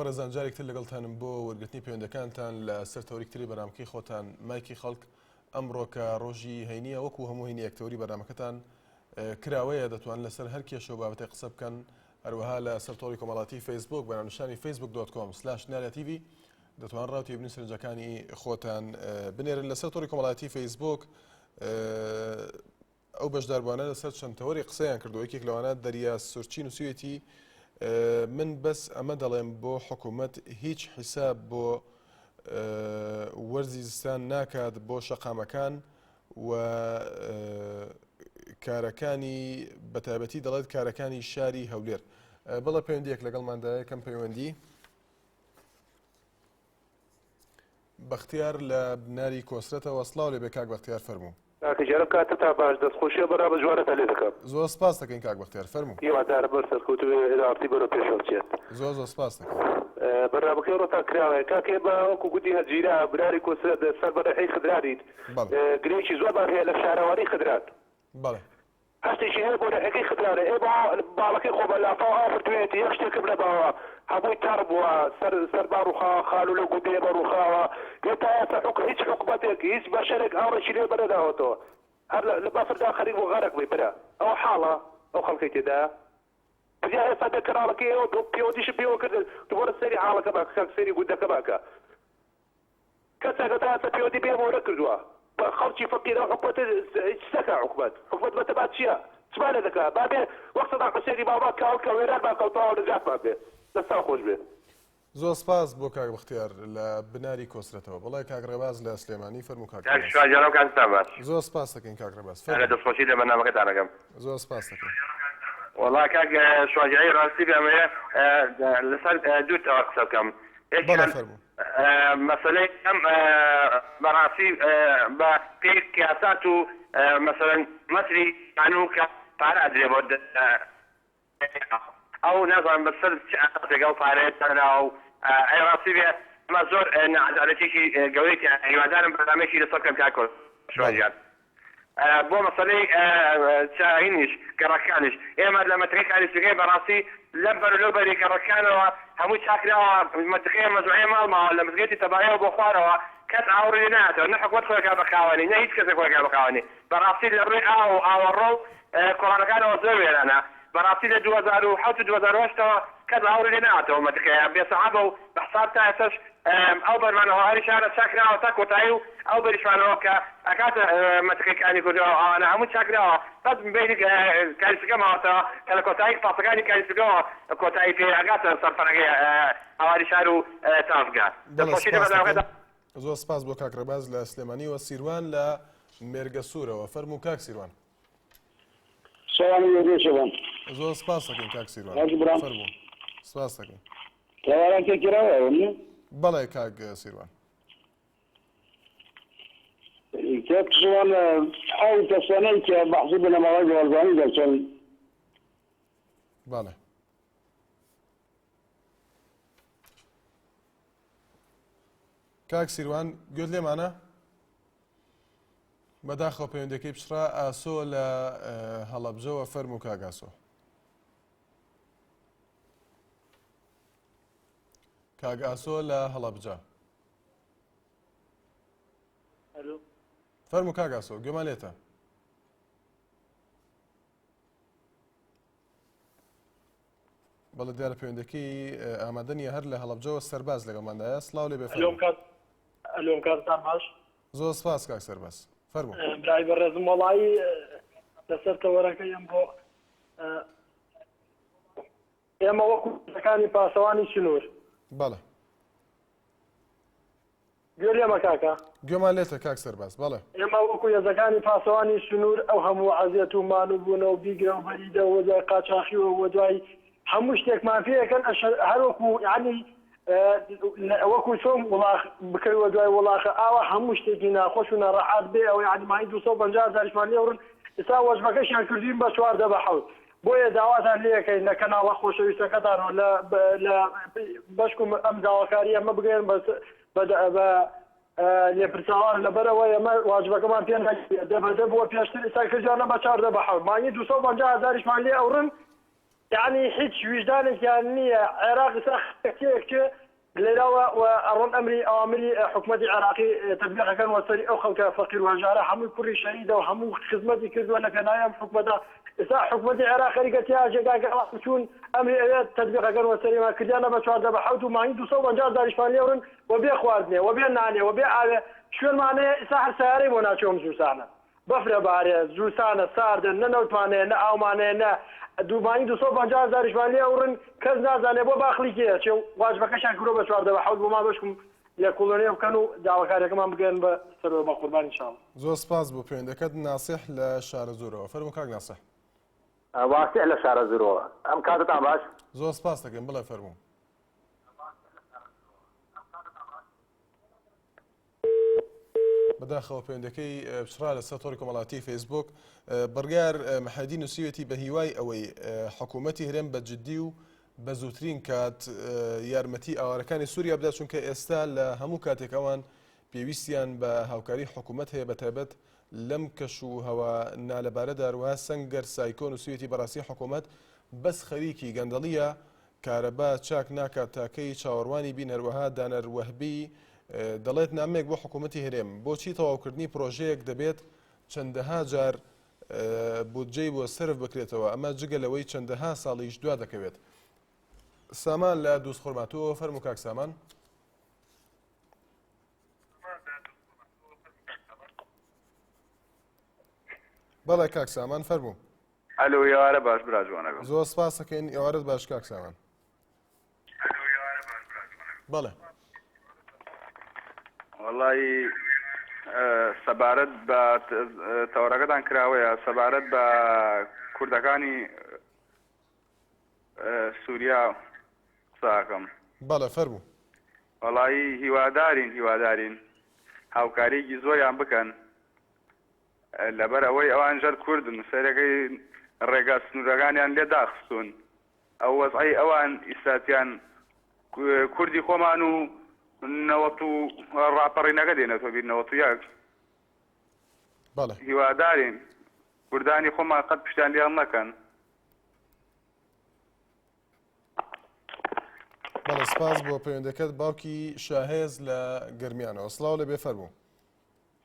بەڕێزان جارێک تر لەگەڵتانم بۆ وەرگرتنی پەیوەندەکانتان لە سەر تەوەرێکی تری بەرنامەکەی خۆتان مایکی خەڵک ئەمڕۆ کە ڕۆژی هەینیە وەکو هەموو هەینیەک تەوەری بەرنامەکەتان کراوەیە دەتوان لەسەر هەر کێشە و بابەتێک قسە بکەن هەروەها لە سەر تۆڕی کۆمەڵاتی فەیسبوک بە ناونیشانی Facebook dot com slash ناریا تیڤی دەتوان ڕاو تێبینی سەرنجەکانی خۆتان بنێرن لەسەر تۆڕی کۆمەڵاتی فەیسبوک ئەو بەشداربووانە لەسەر چەند تەوەری قسەیان کردو یەکێک لەوانە دەریا سورچی نووسیوێتی من بەس ئەمە دەڵێم بۆ حکوومەت هیچ حیساب بۆ وەرزی زستان ناکات بۆ شەقامەکان و کارەکانی بەتایبەتی دەڵێت کارەکانی شاری هەولێر بەڵێ پەیوەندیەک لەگەڵماندایە کەم پەیوەندی بەختیار لە بناری کۆسرەتەوە سڵاو لێ بێ کاک بەختیار فەرموو. کاکە گیان ئەم کاتەتان باش دەست خۆشی ئەم بەرنامە جوانەتان لێ دەکەم. زۆر سپاست دەکەین کاک بەختیار فەرموو. هیوادارم بەر سەرکەوتوو بێ ئێن ئاڕ تی بەرەو پێشەوە بچێت. زۆر زۆر سپاست دەکەین. بەرنامەکەی ئەمڕۆتان کراوەیە کاکە ئێمە وەکو گوندی هەجیرە بناری کۆسرەت سەر بە ناحیەی خدرانین بەڵێ. گرێیەکی زۆرمان هەیە لە شارەوانی خدران. بەڵێ. هەستێکی هەیە بۆ رێگەکەی خدرانە ئێمە ماڵەکەی خۆمان لافاو ئاو بردوێتی یەک شتێکم نەماوە هەمووی تەڕ بووە سەر سەرما ڕووخاوە خانوو لەو گوندەی ئێمە ڕووخاوە هێ تا ئێستا حک هیچ حکومەتێک هیچ بەشەرێک ئاوڕێکی لێ بەرنەداوەتەوە هەر لە بەفردا خەریک بوو غەرق بووین برا ئەوە حاڵە ئەو خەڵکەی تێدایە تەنیا ئێستا دە کەناڵەکەی ئێوە پێوەندیشم پێوە کردن دووبارە سەیری حاڵەکەمان بکە سەیری گوندەکەمان کە کەسێکە تا ئێستا پەیوەندی بە ئێمەوە نەکردووە بە خەڵکی فەقیر ئەو حکومەتە هیچ نەکا حکومەت حکومەت بەتەما چیە چمان لێ دەکا با بێ وەک سەدام حوسێنی باومان کاول کا وێرانمان کا و تەواو نەجاتمان بێ دەستان خۆش بێ. زۆر سپاس بۆ کاک بەختیار لە بناری کۆسرەتەوە. بەڵێ کاک ڕێباز لە سلێمانی فەرموو کاک کاک ڕێباز. شوان گیان ئەو کاتتان باش. زۆر سپاس دەکەین کاک ڕێباز ئەرێ فەرموو. دەستخۆشی لە بەرنامەکەتان ئەکەم. زۆر سپاس دەکەین. وەڵا کاک شوان گیان ڕاستی بێ ئەمەوێ لەسەر دوو تەوەر قسە بکەم بەڵێ یەکیان فەرموو. مەسەلەی ئەم بەڕاستی بە پێی قیاسات و مەسەلەن مەتری خانوو کە پارە ئەدرێ بۆ ئەو نازانم بە سەر چ ئەساسێک ئەو پارەیە دانراوە و ئەی ڕاستی بێ ئەمە زۆر ناعەدالەتیەکی گەورەی تیایە هیوادارم بەرنامەیەکی لەسەر بکەن کاک کۆشوان بەڵێ. گیان. بۆ مەسەلەی چاهینیش گەڕەکانیش ئێمە لە مەنتیقەی کاریسیکەی بەڕاستی لەم بەر و لەو بەری گەڕەکانەوە هەمووی چاکراوە مەنتیقەیە مەزوعەیە ماڵ ماوە لە مزگەوتی تەبایەوە بۆ خوارەوە کەس ئاوڕی لێ نایەتەوە نە حکومەت خۆی ئەکا بە خاوەنی نە هیچ کەسێک خۆی ئەکا بە خاوەنی بەڕاستی لە ڕووی ئاو و ئاوەڕۆ و کۆڵانەکانەوە زۆر وێرانە بەڕاستی لە 2007 و 2008 ەوە کەس ئاوڕی لێ نەهاتەوە مەنتیقەیە بێ سەحابە و بە حساب تا ئێستاش ئەو بەرمانە هۆهاری شارە چاکراوە تا کۆتایی و ئەو بەریشمانەوە کە ئەکاتە مەنتیقەی کانی کوردی و ئەوانە هەموو چاکراوە بەس بەینی کاریسەکە ماوەتەوە کە لە کۆتایی پاسەکانی کاریسەکەوە کۆتایی پێ ئەگاتە سەر فەرەگەی هەواری شار و تاڤگە بەڵێ دەستخۆشی لە سپاس دەکەین. بەرنامەکەتان. زۆر سپاس بۆ کاک ڕێباز لە سلێمانیوە سیروان لە مێرگەسوورەوە فەرموو کاک سیروان. سڵام لێ بێ زۆر سپاس دەکەین کاک سیروان باش برام. فەرموو سپاس دەکەین. تەواران تێکراوە نیە؟ بەڵێ کاک سیروان. کاک سیروان ئەو کەسانەی کە بەحسی بنەماڵەی بارزانی دەکەن بەڵێ. کاک سیروان گوێت لێمانە؟ بەداخەوە پەیوەندەکەی پچڕا ئاسۆ لە هەڵەبجەوە فەرموو کاک ئاسۆ. کاک ئاسۆ لە هەڵەبجە. فەرموو کاک ئاسۆ گوێمان لێتە. بەڵێ دیارە پەیوەندەکەی ئامادە نییە هەر لە هەڵەبجەوە سەرباز لەگەڵماندایە سڵاو لێ بێ فەرموو. ئەلۆم کاتتان باش. زۆر سپاس کاک سەرباز فەرموو. برای بەڕێزم وەڵایی لەسەر تەوەرەکەی ئەمڕۆ ئێمە وەکو هێزەکانی پاسەوانی سنوور. بەڵێ. گوێ لێمە کاکە؟ گوێمان لێتە کاک سەرباز بەڵێ. ئێمە وەکو هێزەکانی پاسەوانی سنوور ئەو هەموو عەزێت و مانوو بوونە و بیگرە و بەریدە و دوای قاچاخی و دوای هەموو شتێکمان پێ ئەکەن هەر وەکو یانی وەکو چۆن وڵاخ بکەوی وە دوای وڵاخە ئاوا هەموو شتێکی ناخۆش و ناڕەحات بێ ئەوە یانی مانگی 250 هەزاریشمان لێ وڕن ئێستا وەجبەکەشیان کردوین بە 14 بە حەوت بۆیە داواتان لێ ئەکەین لە کەناڵە خۆشەویستەکەتان و لە لە بەشکم ئەم داواکاریە مە بگەیەن بە بە بە. لێپرساوان لەبەرئەوە ئێمە واجبەکەمان پێ ناگیرێ دە بە دە بووە پێشتر ئیستا کردیانە بە 14 بە حەوت مانگی 250 هەزاریشمان لێ ئەوڕن یعنی هیچ ویژدانێکیان نییە عێراق ئیستا خەتێک چێ لێراوە و ئەڕۆن ئەمری ئەوامری حکومەتی عێراقی تەتبیق ئەکەن وە سەری ئەو خەڵکە فەقیر و هەژارە هەمووی کوڕی شەهیدە و هەموو خزمەتی کردووە لە پێناوی ئەم حکومەتە ئێستا حکومەتی عێراق خەریکە تیا ئەچێ کاکە ئەوان چوون ئەمری ئەوێ تەتبیق ئەکەن وە سەریمان کردیانە بە 14 بە حەوت و مانگی 250 هەزاریشمان لێوڕن و بێ خواردنێ و بێ نانێ و بێ ئاوێ شوێنمان هەیە ئیستا هەر سەیارەی بۆ ناچێ ئەم زووسانە بەفرە بارێ زووسانە ساردە نە نەوتمان هەیە نە ئاومان هەیە نە دوو مانگی 250 هەزاریشمان لێ ئەوڕن کەس نازانێ بۆ باخڵی کێ ئەچێ و واجبەکەشیان کردوە بە 14 بە حەوت بۆمان بەشکم لێکوڵێنەوە بکەن و داواکاریەکەمان بگەیەنن بە سەرۆ بەقوربان ان شاء اللە. زۆر سپاس بۆ پەیوەندەکەت ناسیح لە شارەزوورەوە فەرموو کاک ناسیح. واسیح لە شارەزوورەوە ئەم کاتەتان باش. زۆر سپاس دەکەین بڵێ فەرموو. بەداخەوە پەیوەندەکەی پچڕا لەسەر تۆڕی کۆمەڵاتی فەیسبوک بڕیار محەدی نووسیوێتی بە هیوای ئەوەی حکوومەتی هەرێم بە جددی و بە زووترین کات یارمەتی ئاوارەکانی سووریا بدات چونکە ئێستا لە هەموو کاتێک ئەوان پێویستیان بە هاوکاری حکوومەت هەیە بە تایبەت لەم کەش و هەوا نالەبارەدا هەروەها سەنگەر سایکۆ نووسیوێتی بەڕاستی حکوومەت بەس خەریکی گەندەڵیە کارەبا چاک ناکات تا کەی چاوەڕوانی بین هەروەها دانەر وەهبی دەڵێت نامەیەک بۆ حکوومەتی هەرێم بۆچی تەواوکردنی پرۆژەیەک دەبێت چەندەها جار بودجەی بۆ سەرف بکرێتەوە ئەمە جگە لەوەی چەندەها ساڵیش دوا دەکەوێت. سامان لە دووزخورماتووەوە فەرموو کاک سامان. بەڵێ کاک سامان فەرموو. ئەلۆ ئێوارە باش برا جوانەکەم. زۆر سپاس ئەکەین ئێوارەت باش کاک سامان. بەڵێ. وەڵی سەبارەت بە تەوەرەکەتان کراوەیە سەبارەت بە کوردەکانی سووریا قساکەم. بەڵێ فەرموو. وەڵایی هیوادارین هیوادارین هاوکاریەکی زۆریان بکەن لەبەر ئەوەی ئەوان ژەر کوردن سەیرەکەی ڕێگا سنوورەکانیان لێ داخستوون ئەو وەزعەی ئەوان ئیساتیان کوردی خۆمان و نەوەت و ڕاپەڕینەکە دێنێتەوە بیر 91 بەڵێ. هیوادارین کوردانی خۆمان قەت پشتیان لێ هەڵنەکەن. بەڵێ سپاس بۆ پەیوەندەکەت باوکی شاهێز لە گەرمیانەوە سڵاو لە بێ فەرموو.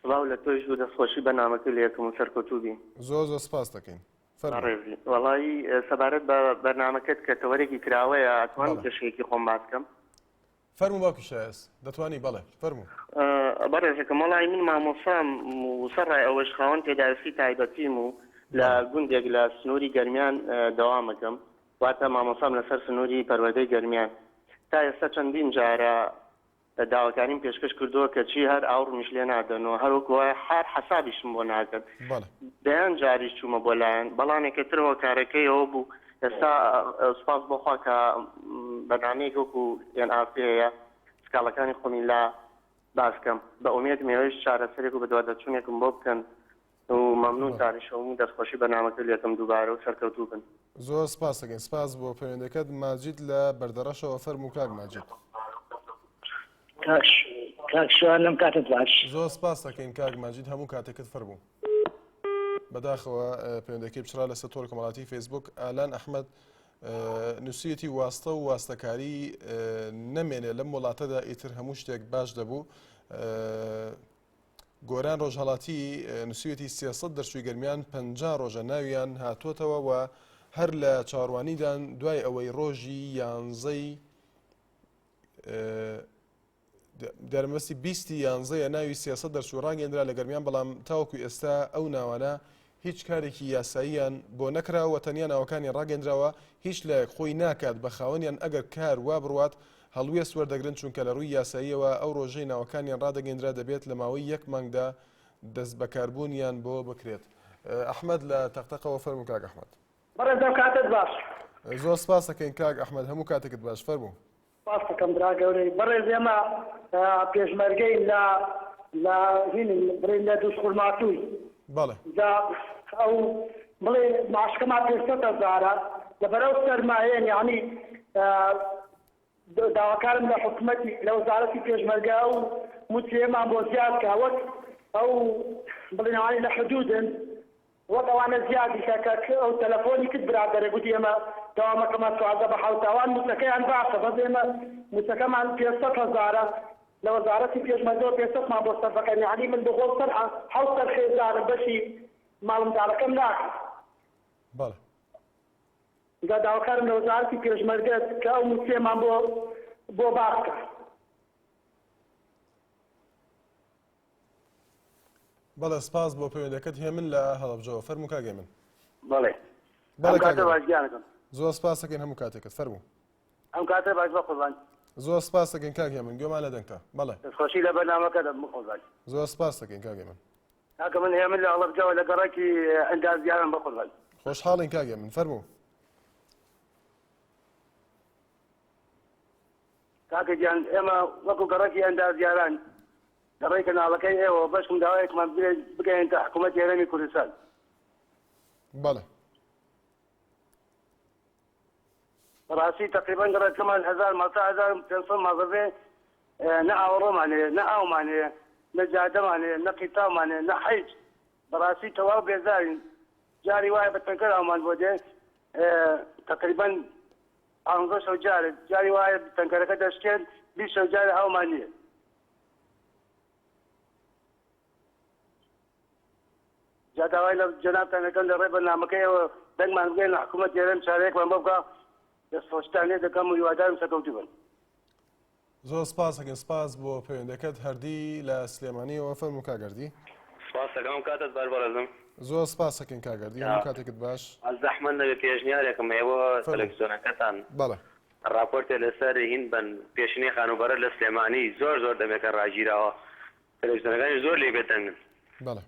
سڵاو لە تۆیش و دەستخۆشی بەرنامەکەی لێ ئەکەم و سەرکەوتوو بی. زۆر زۆر سپاست دەکەین. فەرموو. بەڕێزی. وەڵایی سەبارەت بە بەرنامەکەت کە تەوەرێکی کراوەیە ئەتوانم بەڵێ. کێشەیەکی خۆم باس کەم؟ فەرموو باوکی شایەس. دەتوانی بەڵێ. فەرموو. بەڕێزەکەم وەڵایی من مامۆستام و سەرڕای ئەوەش خاوەن پێداویستی تایبەتیم و لە بەڵێ. گوندێک لە سنووری گەرمیان دەوام ئەکەم واتە مامۆستام لەسەر سنووری پەروەردەی گەرمیان تا ئێستا چەندین جارە داواکاریم پێشکەش کردووە کەچی هەر ئاوڕمیش لێ نادەن و هەر وەکو وایە هەر حەسابیشم بۆ ناکەن دەیان جاریش چوومە بۆ لایان بەڵام یەکێ تر هۆکارەکەی ئەوە بوو ئێستا سوپاس بۆ خوا کە بەرنامەیەک وەکو ئێن ئار تی هەیە سکاڵەکانی خۆمی لا باس کەم بە ئومێدم ئێوەیش چارەسەرێک و بەدواداچوونێکم بۆ بکەن و مەمنونتان ئیشەوم و دەستخۆشی بەرنامەکەی لێکەم دووبارە و سەرکەوتوو بن. زۆر سپاس دەکەین سپاس بۆ پەیوەندەکەت ماجید لە بەردەڕەشەوە فەرموو کاک ماجید. کاک کاک شوان لەم کاتت باش. زۆر سپاس دەکەین کاک ماجید هەموو کاتێکت فەرموو. بەداخەوە پەیوەندەکەی پچڕا لەسەر تۆڕی کۆمەڵاتی فەیسبوک ئالان ئەحمەد نووسیەتی واستە و واستەکاری نەمێنێ لەم وڵاتەدا ئیتر هەموو شتێک باش دەبوو. گۆران ڕۆژهەڵاتی نووسیویەتی 300 دەرچووی گەرمیان 50 ڕۆژە ناویان هاتووەتەوە و هەر لە چاوەڕوانیدان دوای ئەوەی ڕۆژی یانزەی دەرمەستی بیستی یانزەیە ناوی 300 دەرچوو ڕاگەندرا لە گەرمیان بەڵام تاوەکو ئێستا ئەو ناوانە هیچ کارێکی یاساییان بۆ نەکراوە تەنیا ناوەکانیان ڕاگەندراوە هیچ لایەک خۆی ناکات بە خاوەنیان ئەگەر کار وا بڕوات هەڵوێست وەردەگرن چونکە لە ڕووی یاساییەوە ئەو ڕۆژەی ناوەکانیان ڕادەگەیندرا دەبێت لە ماوەی یەک مانگدا دەستبەکاربوونیان بۆ بکرێت. ئەحمەد لە تەقتەقەوە فەرموو کاک ئەحمەد. بەڕێز ئەو کاتەت باش. زۆر سپاس دەکەین کاک ئەحمەد هەموو کاتێکت باش فەرموو. سپاس دەکەم برا گەورەی. بەڕێز ئێمە پێشمەرگەین لە لە هینین بڵێین لە دوزخورماتووی. بەڵێ. جا ئەو بڵێ معاشەکەمان 500 هەزارە لەبەر ئەو سەرمایەن یەعنی داواکارم لە حکومەتی لە وەزارەتی پێشمەرگە ئەو. موچەیەمان بۆ زیاد کا وەک ئەو بڵێن ئەوانەی لە حدودن وەک ئەوانە زیادی کە کە ئەو تەلەفۆنی کرد برادەرێک گوتی ئێمە دەوامەکەمان 14 بە حەوتە ئەوان موچەکەیان باشە بەس ئێمە موچەکەمان 500 هەزارە لە وەزارەتی پێشمەرگەوە 500 مان بۆ سەرفەکەن یەعنی من بۆ خۆم سەر حەوت سەر خێزانم بەشی ماڵمدارەکەم ناکەم. بەڵێ. جا داواکارم لە وەزارەتی پێشمەرگە کە ئەو موچەیەمان بۆ بۆ باس بکا. بەڵێ سپاس بۆ پەیوەندەکەت هێمن لە هەڵەبجەوە فەرموو کاک هێمن. بەڵێ بەڵێ ئەم کاک کاتە هێمن. باش گیانەکەم. زۆر سپاس دەکەین هەموو کاتێکت فەرموو. ئەم کاتە باش بە قوربان. زۆر سپاس دەکەین کاک هێمن گوێمان لە دەنگتە بەڵێ. دەستخۆشی لە بەرنامەکە دەم بەقوربان. زۆر سپاس دەکەین کاک هێمن. کاکە من هێمن لە هەڵەبجەوە لە گەڕەکی ئەندازیارم بەقوربان. خۆشحاڵین کاک هێمن فەرموو. کاکە گیان ئێمە وەکو گەڕەکی ئەندازیاران لە ڕێی کەناڵەکەی ئێوە بەشکم داوایەکمان بگەیەنتە حکوومەتی هەرێمی کوردستان. بەڵێ. بەڕاستی تەقریبەن گەڕەکەمان هەزار ماڵ تا 1500 ماڵ دەبێ نە ئاوەڕۆمان هەیە نە ئاومان هەیە نە جادەمان هەیە نە قیتاومان هەیە نە حیچ بەڕاستی تەواو بێزارین جاری وایە بە تەنکەر ئاومان بۆ دێ تەقریبەن پانزە شەو جارێ جاری وایە تەنکەرەکە دەشکێن 20 شەو جارێ ئاومان نییە. جا داوای لە جەنابتان دەکەم لە ڕێ بەرنامەکەی ئێوە دەنگمان بگەیەنە حکوومەتی هەرێم چارەیەکمان بۆ بکا دەستخۆشیتان لێ دەکەم و هیوادارم سەرکەوتوو بن. زۆر سپاس ئەکەین سپاس بۆ پەیوەندەکەت هەردی لە سلێمانیەوە فەرموو کاک هەردی. سپاس دەکەم ئەم کاتەت باش بەڕێزم. زۆر سپاس ئەکەین کاک هەردی هەموو کاتێکت باش. زەحمەت نەبێ پێشنیارێکم هەیە بۆ فەرموو. تەلەفزیۆنەکەتان بەڵێ. ڕاپۆرتێ لەسەر هین بەن پێشینەی خانووبەرە لە سلێمانی زۆر زۆر دەمێکە ڕاگیراوە تەلەفزیۆنەکانیش زۆر لێی بێدەنگن. بەڵێ.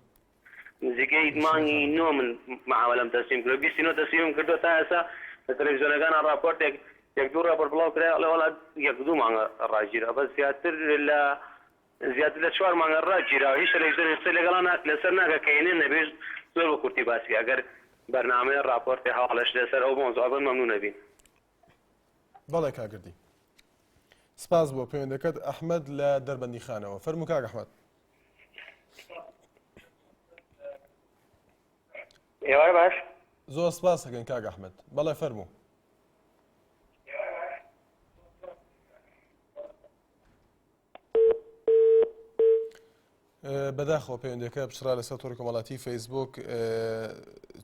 نزیکەی مانگی نۆ من معامەلەم تەسلیم کردوە 29 تەسلیمم کردوە تا ئێستا لە تەلەفزیۆنەکانا ڕاپۆرتێک یەک دوو ڕاپۆرت بڵاو کرایە ئەڵێ وەڵا یەک دوو مانگە ڕاگیرا بەس زیاتر لە زیاتر لە چوار مانگە ڕاگیراوە هیچ تەلەفزیۆنێک قسەی لەگەڵا لەسەر ناکا کە هێنێ نەبێ زۆر بە کورتی باسی ئەگەر بەرنامەیە ڕاپۆرتێ هەواڵێش لەسەر ئەو مەوزوعە بن مەمنون ئەبین. بەڵێ کاک گردی. سپاس بۆ پەیوەندەکەت ئەحمەد لە دەربەندیخانەوە فەرموو کاک ئەحمەد. ئێوارە باش. زۆر سپاس ئەکەین کاک ئەحمەد بەڵێ فەرموو. بەداخەوە پەیوەندەکە پچڕا لەسەر تۆڕی کۆمەڵاتی فەیسبوک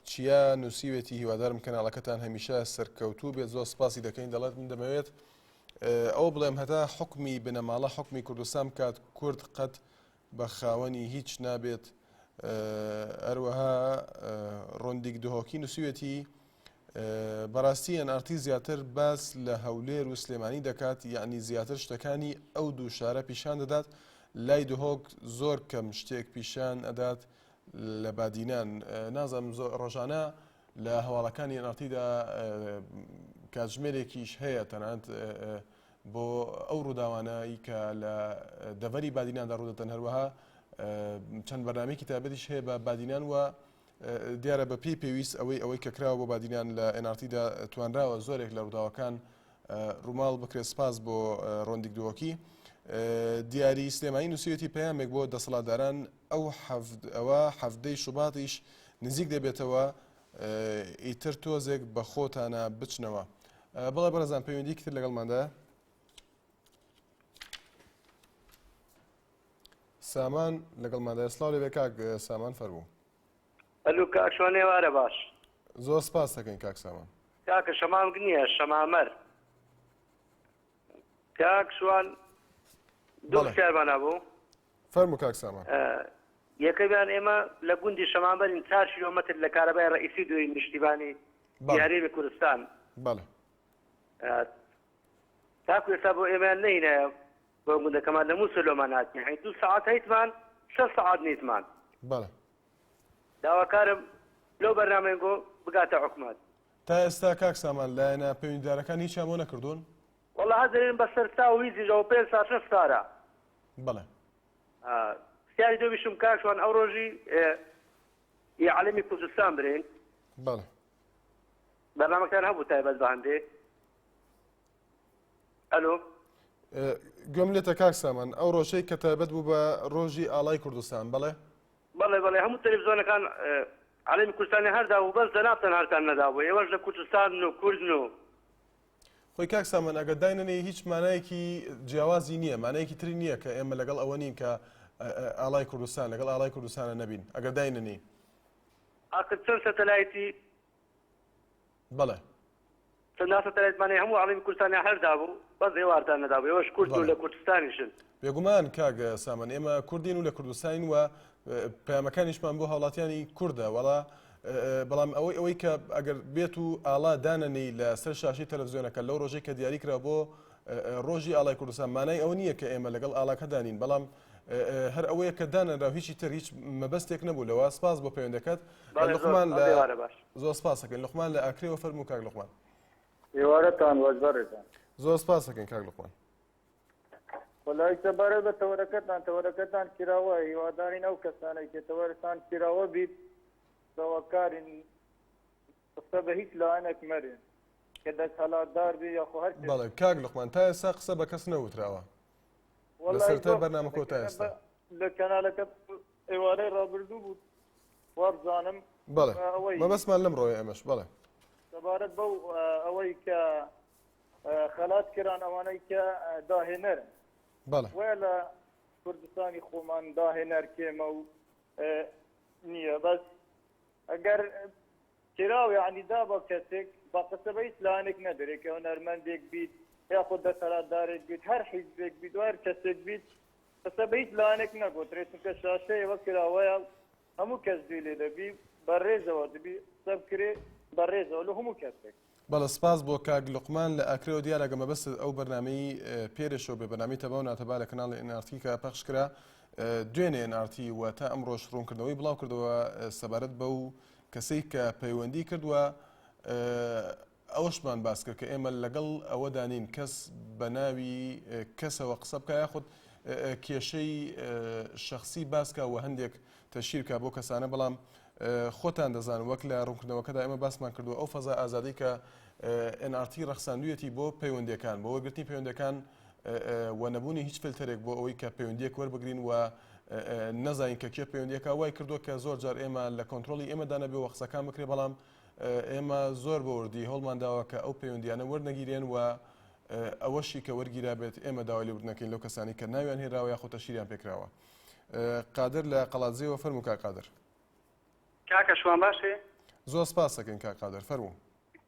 چیا نووسیوێتی هیوادارم کەناڵەکەتان هەمیشە سەرکەوتوو بێت زۆر سپاسی دەکەین دەڵێت من دەمەوێت ئەو بڵێم هەتا حکمی بنەماڵە حکمی کوردستان بکات کورد قەت بە خاوەنی هیچ نابێت هەروەها ڕۆندیک دهۆکی نووسیوێتی بەڕاستی ئێن ئاڕ تی زیاتر باس لە هەولێر و سلێمانی دەکات یەعنی زیاتر شتەکانی ئەو دوو شارە پیشان دەدات لای دهۆک زۆر کەم شتێک پیشان ئەدات لە بادینان نازانم زۆر ڕۆژانە لە هەواڵەکانی ئێن ئاڕ تیدا کاتژمێرێکیش هەیە تەنانەت بۆ ئەو ڕووداوانەی کە لە دەڤەری بادیناندا ڕوودەدەن هەروەها چەند بەرنامەیەکی تایبەتیش هەیە بە بادینان و دیارە بە پێی پێویست ئەوەی ئەوەی کە کراوە بۆ بادینان لە NRT دا توانراوە زۆرێک لە ڕووداوەکان ڕووماڵ بکرێت سپاس بۆ ڕۆندیک دۆکی دیاری سلێمانی نووسیوێتی پەیامێک بۆ دەسەڵاتداران ئەو ئەوە حەفتەی شوباتیش نزیک دەبێتەوە ئیتر تۆزێک بە خۆتانە بچنەوە بەڵێ بەڕێزان پەیوەندی تر لەگەڵماندا سامان لەگەڵماندایە سڵاو لێبێ کاک سامان فەرموو. ئەلو کاک شوان ئێوارە باش. زۆر سپاس دەکەین کاک سامان. کاکە شەمامک نییە شەمامەر. کاک شوان دوو پرسیارمان هەبوو. فەرموو کاک سامان. یەکەمیان ئێمە لە گوندی شەمامەرین چار کیلۆمەتر لە کارەبای ڕەئیسی دوورین نیشتیمانی هەرێمی کوردستان. بەڵێ. تاکو ئێستا بۆ ئێمەیان نەهینایە بۆ گوندەکەمان لە موسل لۆمان هاتین یانی دوو سەعات هەیتمان شەش سەعات نیتمان. بەڵێ. داواکارم لەو بەرنامەیە گۆ بگاتە حکومەت. تا ئێستا کاک سامان لایەنە پەیوەندیدارەکان هیچیان بۆ نەکردوون؟ وەڵا هەر دەرێن بە سەر تا و هیچیش ئەوە پێنج سار شەش سارە. بەڵێ. پرسیاری دووەمیشم کاک شوان ئەو ڕۆژی ی عەلەمی کوردستان برێن. بەڵێ. بەرنامەکان هەبوو تایبەت بە هەندێ. ئەلۆ. گوێم لێتە کاک سامان، ئەو ڕۆژەی کە تایبەت بوو بە ڕۆژی ئاڵای کوردستان، بەڵێ؟ بەڵێ بەڵێ هەموو تەلەفزیۆنەکان عەلەمی کوردستانیان هەر دابوو بەس جەنابتان هەرتان نەدابوو ئێوەش لە کوردستانن و کوردن و. خۆی کاک سامان ئەگەر داینەنێی هیچ مانایەکی جیاوازی نییە مانایەکی تری نییە کە ئێمە لەگەڵ ئەوە نین کە ئاڵای کوردستان لەگەڵ ئاڵای کوردستانە نەبین ئەگەر داینەنێی. ئاخر چەند سەتەلایتی بەڵێ. چەندان سەتەلایتمان هەیە هەموو عەڵەمی کوردستانیان هەر دابوو بەس ئێوارتان نەدابوو ئێوەش کوردن و لە کوردستانیشن. بێگومان کاک سامان ئێمە کوردین و لە کوردستانین و پەیامەکانیشمان بۆ هاوڵاتیانی کوردە وەڵا بەڵام ئەوەی ئەوەی کە ئەگەر بێت و ئاڵا دانەنێی لە سەر شاشەی تەلەڤزیۆنەکە لەو ڕۆژەی کە دیاری کرا بۆ ڕۆژی ئاڵای کوردستان مانای ئەوە نییە کە ئێمە لەگەڵ ئاڵاکەدا نین بەڵام هەر ئەوەیە کە دانەنرا و هیچی تر هیچ مەبەستێک نەبوو لەوە سپاس بۆ پەیوەندەکەت لوقمان لە زۆر سپاس ئەکەین لوقمان لە ئاکرێوە فەرموو کاک لوقمان. ئێوارەتان باش بەڕێزان. زۆر سپاس ئەکەین کاک لوقمان. وەڵایی سەبارەت بە تەوەرەکەتان تەوەرەکەتان کراوە هیوادارین ئەو کەسانەی کە تەوەرتان کراوە بیت داواکارین قسە بە هیچ لایەنێک مەرێن کە دەسهەلاتدار بێ یاخۆ هەر کەس. بەڵێ کاک لوقمان تا ئێستا قسە بە کەس نەوتراوە لە وەڵایی سەرەتای زۆر بەرنامەکەوە تا قسە ئێستا. لە کەنالەکە ئێوارەی ڕابردوو بوو وابزانم بەڵێ بە ئەوەی مەبەستمان لەم ڕۆیە ئێمەش بەڵێ. سەبارەت بەو ئەوەی کە خەلات کران ئەوانەی کە داهێنەرن بەڵێ. وایە لە کوردستانی خۆمان داهێنەر کێمە و نییە بەس ئەگەر کراو یەعنی دا بە کەسێک با قسە بە هیچ لایەنێک نەدرێ کە هونەرمەندێک بیت یاخود دەسەلاتدارێک بیت هەر حیزبێک بیت و هەر کەسێک بیت قسە بە هیچ لایەنێک نەگۆترێ چونکە شاشەیە وە کراوەیە و هەموو کەس گوێی لێ دەبی بە ڕێزەوە دەبی قسە بکرێ بە ڕێزەوە لە هەموو کەسێک. بەڵێ سپاس بۆ کاک لوقمان لە ئاکرێوە دیارە گە مەبەستت ئەو بەرنامەی پێرێ شەو بێ بەرنامەی تەبا و ناتەبا لە کەناڵی ئێن ئاڕ تی کە پەخش کرا دوێنێ ئێن ئاڕ تی و تا ئەمڕۆش ڕوونکردنەوەی بڵاو کردەوە سەبارەت بەو کەسەی کە پەیوەندی کرد و ئەوەشمان باس کرد کە ئێمە لەگەڵ ئەوەدا نین کەس بە ناوی کەسەوە قسە بکە یاخود کێشەی شخصی باسکە و هەندێک تەشیر کا بۆ کەسانە بەڵام خۆتان دەزانن وەک لە ڕوونکردنەوەکەدا ئێمە باسمان کردووە ئەو فەزا ئازادەی کە NRT ڕەخساندوویەتی بۆ پەیوەندیەکان بۆ وەرگرتنی پەیوەندەکان و نەبوونی هیچ فلتەرێک بۆ ئەوەی کە پەیوەندیەک وەربگرین و نەزانین کە کێ پەیوەندیەکە وای کردووە کە زۆر جار ئێمە لە کۆنترۆڵی ئێمەدا نەبێ و قسەکان بکرێ بەڵام ئێمە زۆر بە وردی هەوڵمان داوە کە ئەو پەیوەندیانە وەرنەگیرێن و ئەوەشی کە وەرگیرابێت ئێمە داوای لێبوردنەکەین لەو کەسانی کە ناویان هێنراوە یاخود تەشهیریان پێکراوە. قادر لە قەڵادزێوە فەرموو کاک قادر. کاکە شوان باشی؟ زۆر سپاس دەکەین کاک قادر فەرموو.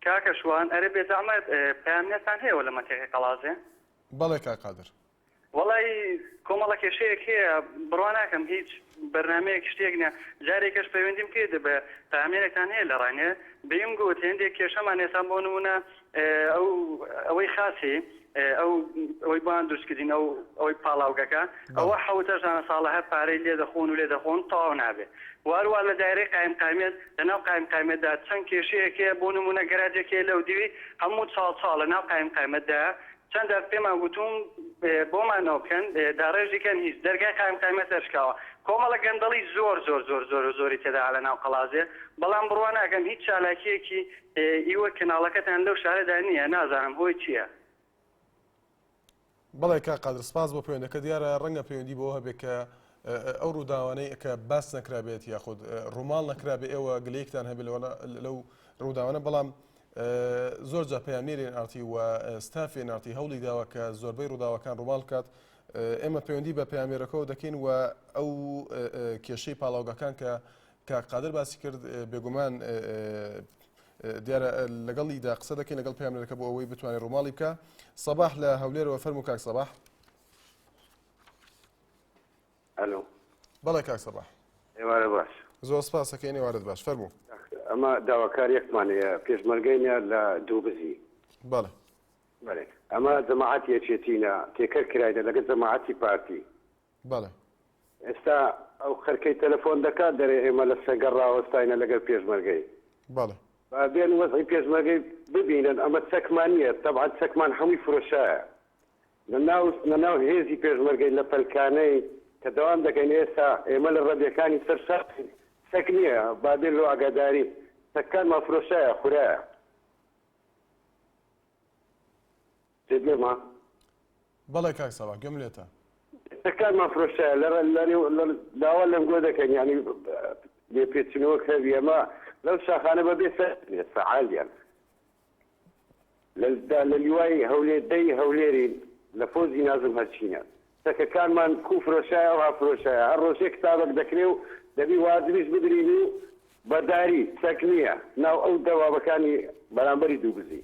کاکە شوان ئەرێ بێزەحمەت پەیامنێرتان هەیە لە مەنتیقەی قەڵادزێ؟ بەڵێ کاک قادر. وەڵای کۆمەڵە کێشەیەک هەیە بڕوا ناکەم هیچ بەرنامەیەک شتێک نیە جارێکەش پەیوەندیم کرد بە پەیامنێرێکتان هەیە لە ڕانیە بیم گوت هێندێک کێشەمان ئێستا بۆ نمونە ئەو ئەوەی خاسی ئەو ئەوەی بۆیان دروست کردین ئەو ئەوەی پاڵاوگەکە ئەوە حەوتە ژانە ساڵە هەر پارەی لێ دەخۆن و لێ دەخۆن تەواو نابێ واروا لە دایرەی قایم قایمیەت لە ناو قایم قایمیەتدا چەند کێشەیەک هەیە بۆ نمونە گەراجێک هەیە لەو دیوی هەموو چاڵ چاڵ لە ناو قایم قایمەتدایە چەند جار پێمان گوتوون بۆمان ئەوە بکەن داڕێژی کەن هیچ دەرگای قایم قایمەت نەشکاوە کۆمەڵە گەندەڵی زۆر زۆر زۆر زۆر زۆری تێدا لە ناو قەڵازێ بەڵام بڕوا ناکەم هیچ چالاکیەکی ئیوە کەناڵەکەتان لەو شارەدا نییە نازانم هۆی چییە؟ بەڵێ کاک قادر سپاس بۆ پەیوەندەکە دیارە ڕەنگە پەیوەندی بەوە هەبێت کە ئەو ڕووداوانەی کە باس نەکرابێت یاخود ڕووماڵ نەکرابێ ئێوە گلەیەکتان هەبێت لەو ڕووداوانە بەڵام زۆر جا پەیامنێری NRT و ستافی NRT هەوڵی داوە کە زۆربەی ڕووداوەکان ڕووماڵ بکات ئێمە پەیوەندی بە پەیامێرەکەەوە دەکەین و ئەو کێشەی پاڵاوگەکان کە کاک قادر باسی کرد بێگومان دیارە لەگەڵیدا قسە دەکەین لەگەڵ پەیامنێرەکە بۆ ئەوەی بتوانێت ڕووماڵی بکە سەباح لە هەولێرەوە فەرموو کاک سەباح. ئەلۆ. بەڵێ کاک سەباح. ئێوارە باش. زۆر سپاس ئەکەین ئێوارەت باش فەرموو. ئەمە داواکاریەکمان هەیە پێشمەرگەینە لە دووبزی. بەڵێ. بەڵێ ئەمە جەماعەتی یەکێتینە تێکەر کراینە لەگەل جەماعەتی پارتی. بەڵێ. ئێستا ئەو خەرکەی تەلەفۆن دەکات دەرێ ئێمە لە سەنگەر ڕاوەستاینە لەگەل پێشمەرگەی. بەڵێ. با بێن وەزعی پێشمەرگەی ببینن ئەمە چەکمان نیە تەبعەن چەکمان هەمووی فرۆشایە لە ناو لە ناو هێزی پێشمەرگەی لە پەلکانەی کە دەوام دەکەین ئێستا ئێمە لە ڕەبیەکانی سەر شاخین چەک نیە با بێن لۆ ئاگاداری چەکەکانمان فرۆشایە خورایە. جێت لێما؟ بەڵێ کاک سەباح گوێم لێتە. چەکەکانمان فرۆشایە لە لە نێو لە داوا لەنگۆ دەکەن یانی لێپێچینەوەک هەبی ئەمە لەو شاخانە بە بێ سەر ئێستا عالیان لە لە لیوای هەولێر دەی هەولێرین لە فۆزی نازم هەرچینە چەکەکانمان کو فرۆشایە ئەوها فرۆشایە هەر ڕۆژێ کتابەک دەکرێ و دەبی واجبیش بدرین و بەداری چەک نییە ناو ئەو دەوابەکانی بەرامبەری دووبزی.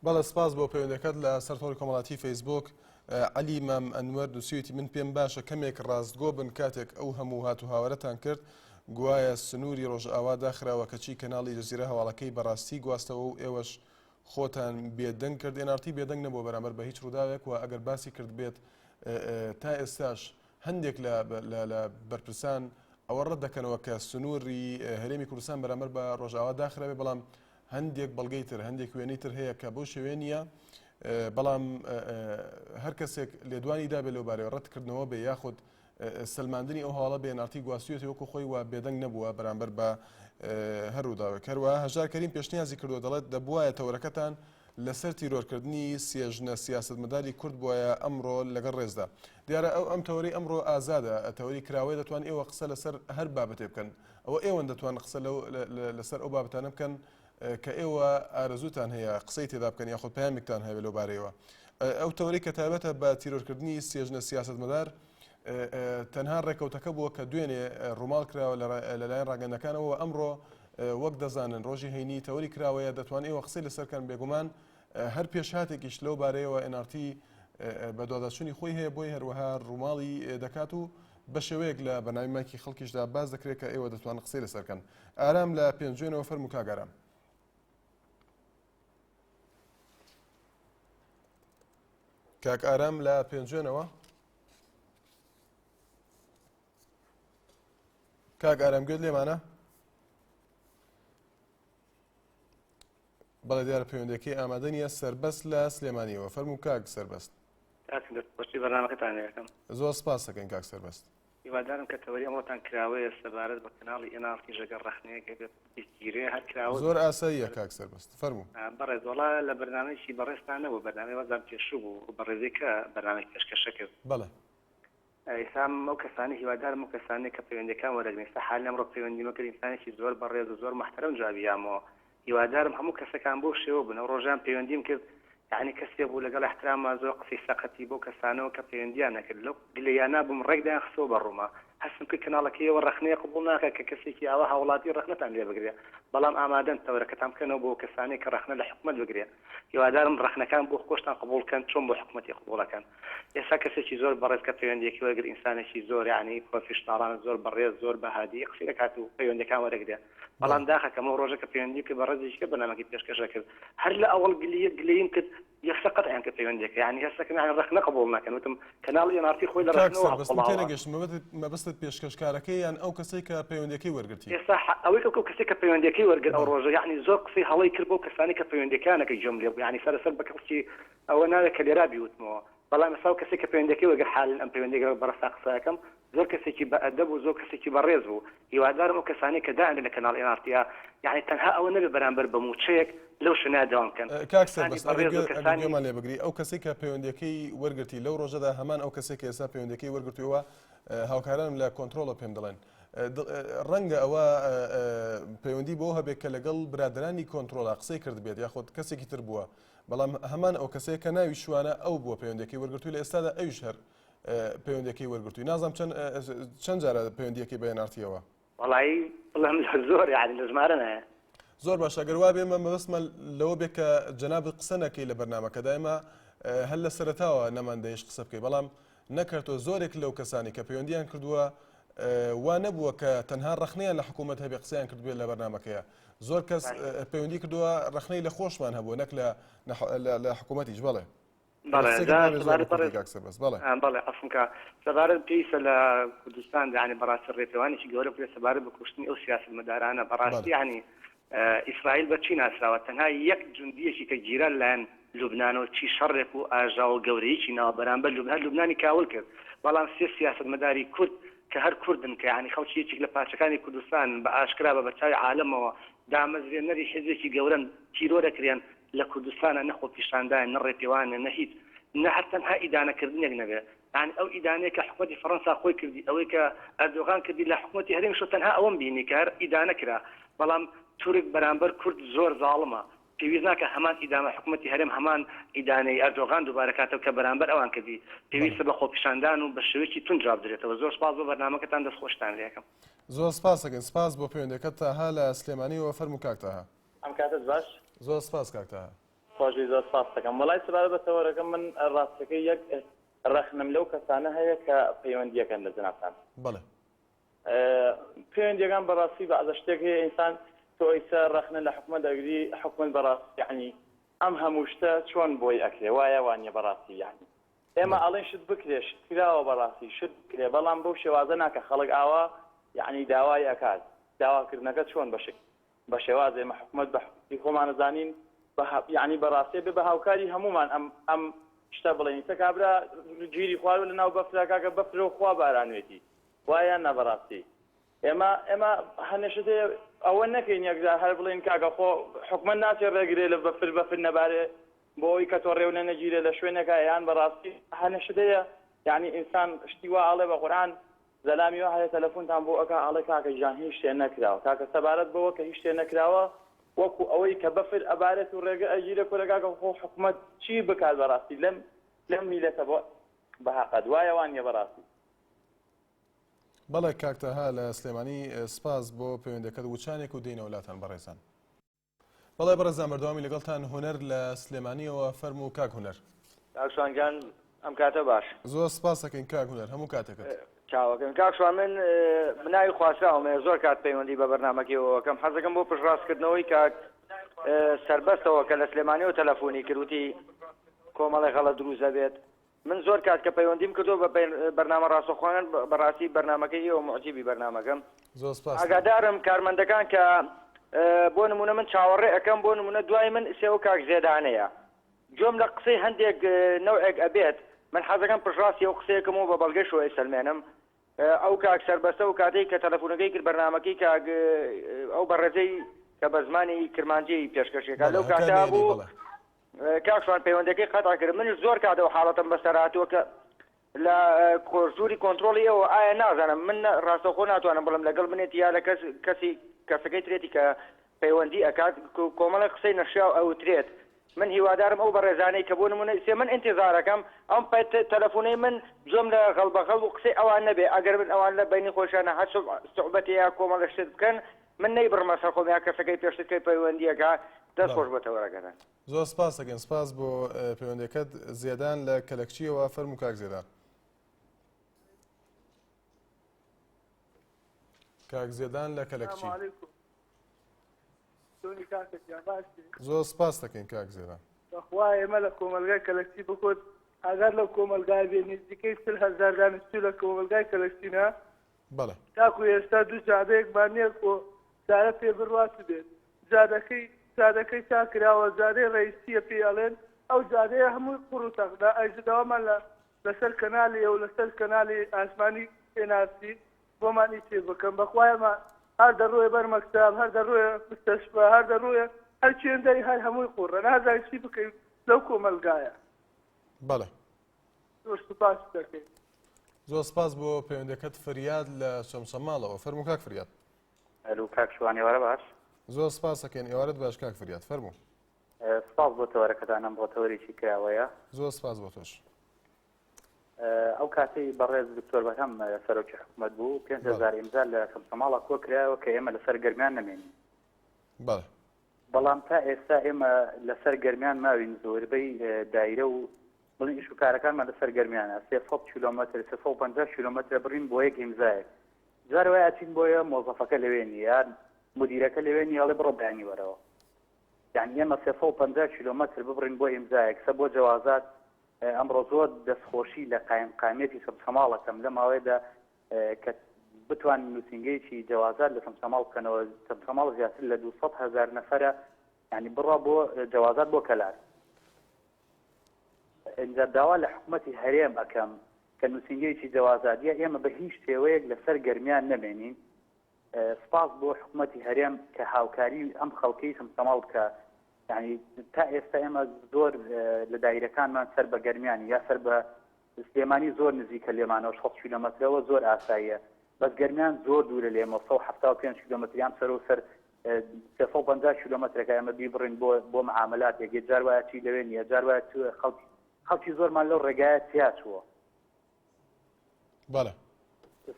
بەڵێ سپاس بۆ پەیوەندەکەت لە سەر تۆڕی کۆمەڵاتی فەیسبوک عەلی مام ئەنوەر نووسیویەتی من پێم باشە کەمێک ڕاستگۆ بن کاتێک ئەو هەموو هات و هاوارەتان کرد گوایە سنووری ڕۆژئاوا داخراوە کەچی کەناڵی جەزیرە هەواڵەکەی بەڕاستی گواستەوە و ئێوەش خۆتان بێدەنگ کرد NRT بێدەنگ نەبووە بەرامبەر بە هیچ ڕووداوێک و ئەگەر باسی کردبێت تا ئێستاش هەندێک لە بەرپرسان ئەوە ڕەت دەکەنەوە کە سنووری هەرێمی کوردستان بەرامبەر بە ڕۆژئاوا داخرابێ بەڵام هەندێک بەڵگەی تر هەندێک وێنەی تر هەیە کە بەو شێوەیە نییە بەڵام هەر کەسێک لێدوانی دابێت لەو بارەیەوە ڕەتکردنەوە بێ یاخود سەلماندنی ئەو هەواڵە بێ NRT گواستویەتی وەکو خۆی و بێدەنگ نەبووە بەرامبەر بە هەر ڕووداوێک هەروەها هەژار کەریم پێشنیازی کردووە دەڵێت دەبوایە تەوەرەکەتان لەسەر تیرۆرکردنی سێژنە سیاسەتمەداری کورد بوایە ئەمڕۆ لەگەڵ ڕێزدا دیارە ئەو ئەم تەوەری ئەمڕۆ ئازادە تەوەری کراوەیە دەتوان ئێوە قسە لەسەر هەر بابەتێ بکەن ئەوە ئێوەن دەتوان قسە لەو لەسەر ئەو بابەتانە بکەن کە ئێوە ئارەزووتان هەیە قسەی تێدا بکەن یاخود پەیامێکتان هەبێت لەو بارەیەوە. ئەو تەوەرەی کە تایبەتە بە تیرۆرکردنی سێژنە سیاسەتمەدار تەنها ڕێکەوتەکە بووە کە دوێنێ ڕووماڵ کراوە لەلایەن ڕاگەندەکانەوە ئەمڕۆ وەک دەزانن ڕۆژی هەینی تەوەری کراوەیە دەتوان ئێوە قسەی لەسەر کەن بێگومان هەر پێشهاتێکیش لەو بارەیەوە NRT بەدواداچوونی خۆی هەیە بۆی هەروەها ڕووماڵی دەکات و بە شێوەیەک لە بەرنامەی مایکی خەڵکیشدا باس دەکرێت کە ئێوە دەتوانن قسەی لەسەر بکەن. ئارام لە پێنجوێنەوە فەرموو کاک ئارام. کاک ئارام لە پێنجوێنەوە. کاک ئارام گوێت لێمانە؟ بەڵێ دیارە پەیوەندەکەی ئامادە نییە سەربەست لە سلێمانیەوە فەرموو کاک سەربەست. کاک دەستخۆشی بەرنامەکەتان لێ ئەکەم. زۆر سپاس دەکەین کاک سەربەست. هیوادارم کە تەوەری ئەمڕۆتان کراوەیە سەبارەت بە کەناڵی ئێن ئاڕ تیش ئەگەر ڕەخنەیەک هەبێت بگیرێ هەر کراوە زۆر ئاساییە کاک سەربەست فەرموو. بەڕێز وەڵا لە بەرنامەیەکی بەڕێزتان نەبوو بەرنامەی وازام پێشوو بوو ئەو بەڕێزەی کە بەرنامەی پێشکەشە کرد. بەڵێ. ئێستا ئەو کەسانەی هیوادارم ئەو کەسانەی کە پەیوەندیەکان وەرەگرن ئێستا حالی ئەمڕۆ پەیوەندیمە کرد ئینسانێکی زۆر بەڕێز و زۆر موحتەرەم جوابی یامەوە هیوادارم هەموو کەسەکان بەو شێوە بن ئەو ڕۆژان پەیوەندیم کرد یەعنی کەسێ بوو لەگەڵ ئیحتراما زۆر قسەی سەقەتی بەو کەسانەوە کە پەیوەندیان نەکرد لەو گلەییانە بووم ڕێک دایان خستەوە بە ڕووما هەستم کرد کەناڵەکەی ئێوە ڕەخنەیە قبوڵ ناکا کە کەسێکی ئاوا هاوڵاتی ڕەخنەتان لێ بگرێ بەڵام ئامادەن تەوەرەکەتان بکەنەوە بۆ کەسانێک کە ڕەخنە لە حکومەت بگرێ هیوادارم ڕەخنەکان بۆ خۆشتان قبوڵ کەن چۆن بۆ حکومەتی قبوڵەکەن ئێستا کەسێکی زۆر بەڕێز کە پەیوەندیەکی وەرگرت ئینسانێکی زۆر یەعنی پرۆفیشناڵانە زۆر بەڕێز زۆر بە هادی قسەی دەکات و پەیوەندیەکان وەرەگرێ بەڵام داخەکەم ئەو ڕۆژە کە پەیوەندیم کرد بەڕێزێکی کە بەرنامەکەی پێشکەش ئەکرد هەر لە ئەوەڵ گلیە گلەییم کرد یەکسەر قەتعیان کرد پەیوەندیەکە یەعنی هەستەکەم یەعنی ڕەخنە قبوڵ ناکەن وتم کەناڵی ئێن ئاڕ تی خۆی لە کاک ڕەخنەوە سەربەست من هەڵقوڵاوە. تێنەگەشتم مەبەستت مەبەستت پێشکەشکارەکەی یان ئەو کەسەی کە پەیوەندیەکەی وەرگرتی؟ ئێستا ئەوەی ئەو کەسەی کە پەیوەندیەکەی وەرگرت ئەو ڕۆژە یەعنی زۆر قسەی هەڵەی کرد بەو کەسانەی کە پەیوەندیەکەیان ئەکرد گوێم لێ بوو یەعنی سەرەسەر بە کەڵکی ئەوە ناوێ کە لێرا بیوتمەوە بەڵام ئێستا ئەو کەسەی کە پەیوەندیەکەی وەرگرت حالەن ئەم پەیوەندیە گەر بەڕێزتا قسە ئەکەم زۆر کەسێکی بە ئەدەب و زۆر کەسێکی بەڕێز بوو هیوادارم ئەو کەسانەی کە دائەنرێن لە کەناڵ ئێن ئاڕ تیا یەعنی تەنها ئەوە نەبێ بەرامبەر بە موچەیەک لەو شوێنە دەوام بکەن کاک کەسانی سەربەست ئەگەر بەڕێز و گوێ ئەگەر کەسانی گوێمان لێ بگری ئەو کەسەی کە پەیوەندیەکەی وەرگرتی لەو ڕۆژەدا هەمان ئەو کەسەی کە ئێستا پەیوەندیەکەی وەرگرتووە هاوکارانم لە کۆنترۆڵە پێم دەڵێن ڕەنگە ئەوە پەیوەندی بەوە هەبێت کە لەگەڵ برادەرانی کۆنترۆڵا قسەی کردبێت یاخود کەسێکی تر بووە بەڵام هەمان ئەو کەسەیە کە ناوی شوانە ئەو بووە پەیوەندەکەی وەرگرتووی لە ئێستادا ئەویش هەر پەیوەندەکەی وەرگرتووی نازانم چەند چەند جارە پەیوەندیەکەی بە NRT-ەوە وەڵایی بڵێم لە زۆر یعنی لە ژمارە نایە. زۆر باشە گەر وابێ ئێمە مەبەستمان لەوە بێ کە جەنابت قسە نەکەی لە بەرنامەکەدا ئێمە هەر لە سەرەتاوە نەماندەیشت قسە بکەی بەڵام نەکردەوە زۆرێک لەو کەسانی کە پەیوەندیان کردووە وا نەبووە کە تەنها ڕەخنەیان لە حکوومەت هەبێ قسەیان کردبێت لە بەرنامەکەیە زۆر کەس پەیوەندی کردووە ڕەخنەی لە خۆشمان هەبووە نەک لە لە حکوومەتیش بەڵێ بەڵێ سەبارەت بەڕێز کاک سەربەست بەڵێ بەڵێ عەفوم کە سەبارەت پێویستە لە کوردستان یانی بەڕاستی ڕێپێوانێکی گەورە بکرێت سەبارەت بە کوشتنی ئەو سیاسەتمەدارانە بەڕاستی یانی ئیسرائیل بە چی ناسراوە تەنها یەک جوندیەکی کە گیرا لەلایەن لوبنانەوە چی شەڕێک و ئاژاوە گەورەیەکی ناوە بەرامبەر لوبنان لوبنانی کاول کرد بەڵام سێ سیاسەتمەداری کورد کە هەر کوردن کە یانی خەڵکی یەکێک لە پارچەکانی کوردستانن بە ئاشکرا بە بەرچاوی عالەمەوە دامەزرێنەری حیزبێکی گەورەن تیرۆرەکرێن لە کوردستانا نە خۆپیشاندان نە ڕێپێوانە نە هیچ. نە هەر تەنها ئیدانە کردنێک نەبێ یانی ئەو ئیدانەیە کە حکومەتی فەڕەنسا خۆی کردی ئەوەی کە ئەردۆغان کردی لە حکومەتی هەرێمیشەوە تەنها ئەوەم بینی کە هەر ئیدانە کرا بەڵام تورک بەرامبەر کورد زۆر زاڵمە پێویست ناکا هەمان ئیدامە حکومەتی هەرێم هەمان ئیدانەی ئەردۆغان دووبارە کاتەوە کە بەرامبەر ئەوان کردی پێویستە بە خۆپیشاندان و بە شێوەیەکی توند جواب درێتەوە زۆر سپاس بۆ بەرنامەکەتان دەست خۆشتان لێکەم. زۆر سپاس ئەکەین سپاس بۆ پەیوەندیەکەت تاها لە سلێمانیەوە فەرموو کاک تاها. ئەم کاتەت باش. زۆر سپاس کاک تاها. خۆشبی زۆر سپاست دەکەم. وەڵای سەبارەت بە تەوەرەکە من ڕاستەکەی یەک ڕەخنەم لەو کەسانە هەیە کە پەیوەندیەکەن لە جەنابتان. بەڵێ. پەیوەندیەکان بەڕاستی بەعزە شتێک هەیە ئینسان تۆ ئیسە ڕەخنە لە حکومەت ئەگری حکومەت بەڕاستی یەعنی ئەم هەموو شتە چۆن بۆی ئەکرێ وایە وانیە بەڕاستی یەعنی ئێمە ئەڵێن شت بکرێ شت کراوە بەڕاستی شت بکرێ بەڵام بەو شێوازە ناکە خەڵک ئاوا یەعنی داوای ئەکات داواکردنەکە چۆن بەشک بە شێواز ئێمە حکومەت بە حکومەتی خۆمان ئەزانین بە یەعنی بەڕاستی ئەبێ بە هاوکاری هەموومان ئەم ئەم شتە بڵێین ئیسە کابرا گیری خواروە لە ناو بەفرا کاکە بەفرە و خوا بارانوێتی وایە یان نا بەڕاستی ئێمە ئێمە هەنێ شت هەیە ئەوە نەکەین یەکجار هەر بڵێین کاکە خۆ حکومەت ناچێ ڕێگرێ لە بەفر بەفر نەبارێ بۆ ئەوی کە تۆ ڕێو لە نەگیرێ لە شوێنێکا یان بەڕاستی هەنێ شت هەیە یعنی ئینسان شتی وا ئەڵێ بە قورئان زەلامی وا هەیە تەلەفونتان بۆ ئەکا ئەڵێ کاکە گیان هیچ شتێ نەکراوە کاکە سەبارەت بەوە کە هیچ شتێ نەکراوە وەکو ئەوەی کە بەفر ئەبارێت و ڕێگە ئەگیرێ کورە کاکە خۆ حکومەت چی بکات بەڕاستی لەم لەم میلەتە بۆ بەهەقەت وایە وانیە بەڕاستی. بەڵێ کاک تاها لە سلێمانی سپاس بۆ پەیوەندەکەت وچانێک و دێینەوە لاتان بەڕێزان. بەڵێ بەڕێزان بەردەوامی لەگەڵتان هونەر لە سلێمانیەوە فەرموو کاک هونەر. کاک شوان گیان ئەم کاتە باش. زۆر سپاس ئەکەین کاک هونەر هەموو کاتێکت. چاوەکەم کاک شوان من ناوی خواستراوم هەیە زۆر کات پەیوەندی بە بەرنامەکەیەوە ئەکەم حەزەکەم بۆ پشتڕاستکردنەوەی کاک سەربەستەوە کە لە سلێمانیەوە تەلەفۆنی کرد وتی کۆمەڵێ غەڵەت دروست ئەبێت من زۆر کات کە پەیوەندیم کردووە بە بەرنامە ڕاستەوخۆیان بەڕاستی بەرنامەکەی ئێوە موعجیبی بەرنامەکەم. زۆر سپاس. ئاگادارم کارمەندەکان کە بۆ نمونە من چاوەڕێ ئەکەم بۆ نمونە دوای من ئسێ ئەو کاک زێدانەیە گوێم لە قسەی هەندێک نەوعێک ئەبێت من حەزەکەم پشتڕاستی ئەو قسەیەکەمەوە بە بەڵگەشەوە ئەیسەلمێنم ئەو کاک سەربەستە ئەو کاتەی کە تەلەفونەکەی کرد بەرنامەکەی کاک ئەو بەڕێزەی کە بە زمانی کرمانجی پێشکەشەکە لەو کاتە بوو کاک شوان پەیوەندەکەی قەتع کرد منیش زۆر کات ئەو حاڵەتەم بەسەر هاتووە کە لە ژووری کۆنترۆڵی ئێوە ئایا نازانم من ڕاستەوخۆ ناتوانم بڵێم لەگەڵ منێتی یا لە کەس کەسی کەسەکەی ترێتی کە پەیوەندی ئەکات کۆمەڵێک قسەی نەشیاو ئەوترێت من هیوادارم ئەو بەڕێزانەی کە بۆ نمونە ئیسێ من ئینتیزارەکەم ئەم تەلەفونەی من گوێم لە غەڵبەغەڵب و قسەی ئەوان نەبێ ئەگەر من ئەوان لە بەینی خۆشیانە هەر سوعبەتێ یا کۆمەڵە شت بکەن من نەیبڕمە سەر خۆم یا کەسەکەی پێشتر کەی پەیوەندیەکە دەست خۆش بۆ تەوەرەکەتان. زۆر سپاس دەکەین سپاس بۆ پەیوەندەکەت زێدان لە کەلەکچیەوە فەرموو کاک زێدان. کاک زێدان لە کەلەکچی. زۆر سپاس دەکەین کاک زێدان. بەخوا ئێمە لە کۆمەلگای کەلەکچی بکوت ئاگات لەو کۆمەلگای بێ نزیکەی 40 هەزار دانیشتوو لە کۆمەلگای کەلەکچینە بەڵێ. تاکو ئێستا دوو جادەیەکمان نیە کۆ چارە پێ بڕوات بێت جادەکەی جادەکەی چاک کراوە جادەی ڕەئیسیە پێی ئەڵێن ئەو جادەیە هەمووی قوڕ و تەغدا ئەیش داوامان لە لەسەر کەنالی ئەو لەسەر کەنالی ئاسمانی ئێن ئار تی بۆمان ئیشێ بکەن بەخوا ئێمە هەر دەڕۆیە بەر مەکتەب هەر دەڕۆیە مستەشفا هەر دەڕۆیە هەر چێندەی هەر هەمووی قوڕە نازانین چی بکەین لەو کۆمەلگایە. بەڵێ. زۆر سوپاست دەکەین. زۆر سپاس بۆ پەیوەندەکەت فریاد لە چەمچەماڵەوە فەرموو کاک فریاد. ئەلو کاک شوان ئێوارە باش. زۆر سپاس ئەکەین ئێوارەت باش کاک فریاد فەرموو. سپاس بۆ تەوەرەکەتان ئەمڕۆ تەوەرێکی کراوەیە. زۆر سپاس بۆ تۆش. ئەو کاتەی بەڕێز دکتۆر بەرهەم سەرۆکی حکومەت بوو 5000 ئیمزا لە چەمچەماڵە کۆ کرایەوە کە ئێمە لەسەر گەرمیان نەمێنین. بەڵێ. بەڵام تا ئێستا ئێمە لەسەر گەرمیان ماوین زۆربەی دایرە و بڵێن ئیش و کارەکانمان لەسەر گەرمیانە 300 کیلۆمەتر 350 کیلۆمەترە بڕین بۆ یەک ئیمزایەک جار وایە ئەچین بۆیە مۆزەفەکە لەوێ نییە یان مدیرەکە لەوێ نییە ئەڵێ بڕۆ بەیانی وەرەوە یعنی ئێمە 350 کیلۆمەتر ببڕین بۆ ئیمزایەک سە بۆ جەوازات ئەمڕۆ زۆر دەستخۆشی لە قایمقامیەتی چەمچەماڵەکەم لە ماوەیەدا کە بتوانن نووسینگەیەکی جەوازات لە چەمچەماڵ بکەنەوە، چەمچەماڵ زیاتر لە 200 هەزار نەفەرە یانی بڕا بۆ جەوازات بۆ کەلار. ئینجا داوا لە حکومەتی هەرێم ئەکەم کە نووسینگەیەکی جەوازات یا ئێمە بە هیچ شێوەیەک لەسەر گەرمیان نەمێنین. سپاس بۆ حکومەتی هەرێم کە هاوکاری ئەم خەڵکەی چەمچەماڵ بکا. یانی تا ئێستا ئێمە زۆر لە دایرەکانمان سەر بە گەرمیانی یا سەر بە سلێمانی زۆر نزیکە لێمانەوە 6 کیلۆمەترەوە زۆر ئاساییە بەس گەرمیان زۆر دوورە لێمە 175 کیلۆمەتریان سەر و سەر 350 کیلۆمەترەکە ئێمە بیبڕین بۆ بۆ معاملاتێک جار وایە چی لەوێ نییە جار وایە خەڵکی خەڵکی زۆرمان لەو ڕێگایە تیا چووە. بەڵێ.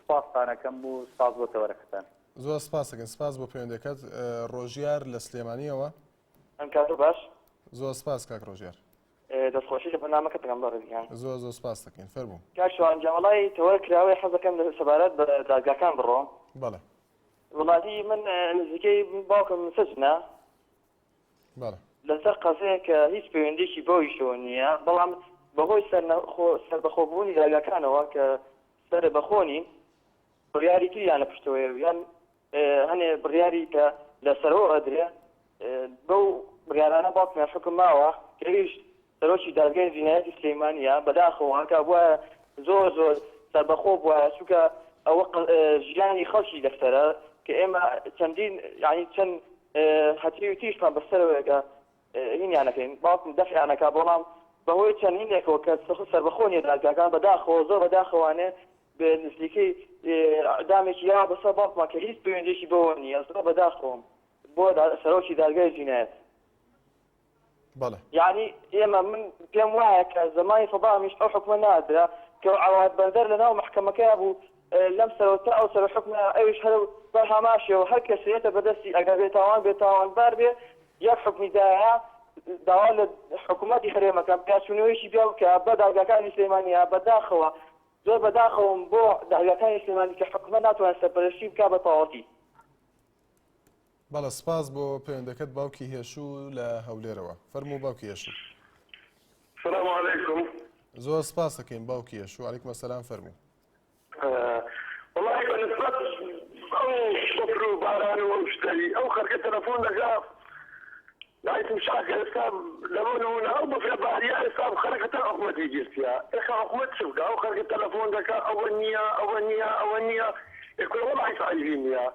سپاستان ئەکەم و سپاس بۆ تەوەرەکەتان. زۆر سپاس دەکەین. سپاس بۆ پەیوەندیەکەت. ڕۆژیار لە سلێمانیەوە. ئەم کاتە باش. زۆر سپاس کاک ڕۆژیار. دەستخۆشی لە بەرنامەکەت دەکەم بەڕێز گیان. زۆر زۆر سپاس دەکەین. فەرموو. کاک شوان گیان وەڵای تەوەر کراوەیە حەزەکەم سەبارەت بە دادگاکان بڕۆم. بەڵێ. وەڵاهی من نزیکەی باوکم سجنە. بەڵێ. لەسەر قەزیەک کە هیچ پەیوەندیەکی بەویشەوە نییە، بەڵام بەهۆی سەربەخۆبوونی دادگاکانەوە کە سەربەخۆ نین، بڕیاری تریان لە پشتەوەیە و یان هەنێ بڕیاری کە لە سەرەوە ئەدرێ بەو بڕیارانە باوکمیان حوکم ماوە کە ئەویش سەرۆکی دادگای جینایەتی سلیمانیە، بەداخەوە هەکا بوایە زۆر زۆر سەربەخۆ بوایە چونکە ئەوە ژیانی خەڵکی لەسەرە کە ئێمە چەندین یانی چەند هەتیوی تریشمان بەسەرەوەیە کە هینیان ئەکەین باوکم دەفعیان ئەکا بەڵام بەهۆی چەند هینێکەوە کە سەربەخۆ نیە دادگاکان بەداخەوە زۆر بەداخەوانێ بە نزیکەی ئیعدامێکی یاوە بەسەر باوکمان کە هیچ پەیوەندیەکی بەوە نیە زۆر بەداخەوەم بۆ سەرۆکی دادگای جینایەت. بەڵێ. یەعنی ئێمە من پێم وایە کە زەمانی سەدامیش ئەو حوکمە نادرا کە عەواد بەندەر لە ناو مەحکەمەکەیا بوو لەم سەرەوە تا ئەو سەرە حوکم ئەویش هەر بەر هەماشەوە هەر کەسێ یەتە بەدەستی ئەگەر بێ تاوان بێ تاوانبار بێ یەک حوکمی دایە داوا لە حکوومەتی هەرێمەکەم پیاچوونەوەیەکی بیا بکە بە دادگاکانی سلێمانیا بەداخەوە زۆر بەداخەوەم بۆ دادگاکانی سلێمانی کە حکوومەت ناتوانێت سەرپەرشتی بکا بە تەواوەتی. بەڵێ سپاس بۆ پەیوەندەکەت باوکی هێشوو لە هەولێرەوە فەرموو باوکی هێشوو. سلام علیکم. زۆر سپاس دەکەین باوکی هێشوو علیکم السلام فەرموو. وەڵاهی بە نسبەت ئەو بەفر و باران و ئەو شتەی ئەو خەرکە تەلەفۆن دەکا لایتم شاکە ئێستا لەبۆ نمونە ئەو بەفرە باریە ئێستا خەرک هەتا حکومەتی گرتیە ئێخە حکومەت چ بکا ئەو خەرکە تەلەفۆن دەکا ئەوە نییە ئەوە نییە ئەوە نییە ئێ کورە وەڵاهی فایدەی نییە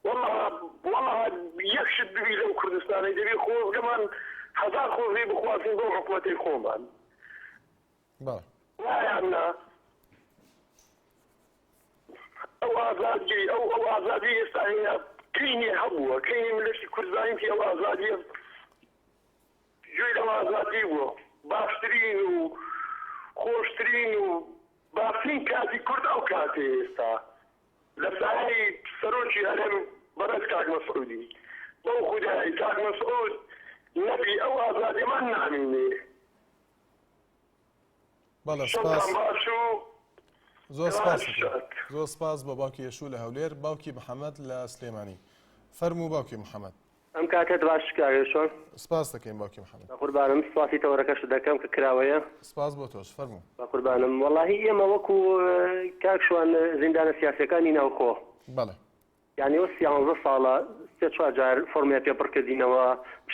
وەڵا وەڵا یەک شت ببی لەو کوردستانەی دەبی خۆزگەمان هەزار خۆزگەی بخوازین بەو حکومەتەی خۆمان بەڵێ. وایە یان نا ئەو ئازادی ئەو ئەو ئازادی ئێستا هەیە کەینێ هەبووە کەینێ میللەتی کورد زانیتی ئەو ئازادیە گوێی لەو ئازادی بووە باشترین و خۆشترین و باشترین کاتی کورد ئەو کاتەیە ئێستا لە سایەی سەرۆکی هەرێم بەڕێز کاک مەسعودی بەو خودایەی کاک مەسعود نەبی ئەو ئازادیەمان نامینێ. بەڵێ سپاس. شەوتان باش و زۆر سپاس ئێوارەش دەکەین. زۆر سپاس بۆ باوکی یەشوو لە هەولێر، باوکی محەمەد لە سلێمانی. فەرموو باوکی محەمەد. ئەم کاتەت باش کاک یەشوان. سپاس دەکەین باوکی محەمەد. بەقوربانم سپاسی تەوەرەکەشت دەکەم کە کراوەیە. سپاس بۆ تۆش فەرموو. بەقوربانم وەڵاهی ئێمە وەکو کاک شوان زیندانە سیاسیەکانی ناوخۆ. بەڵێ. یانی ئەوە سیانزە ساڵە سێ چوار جار فۆرمیان پێ پڕ کردینەوە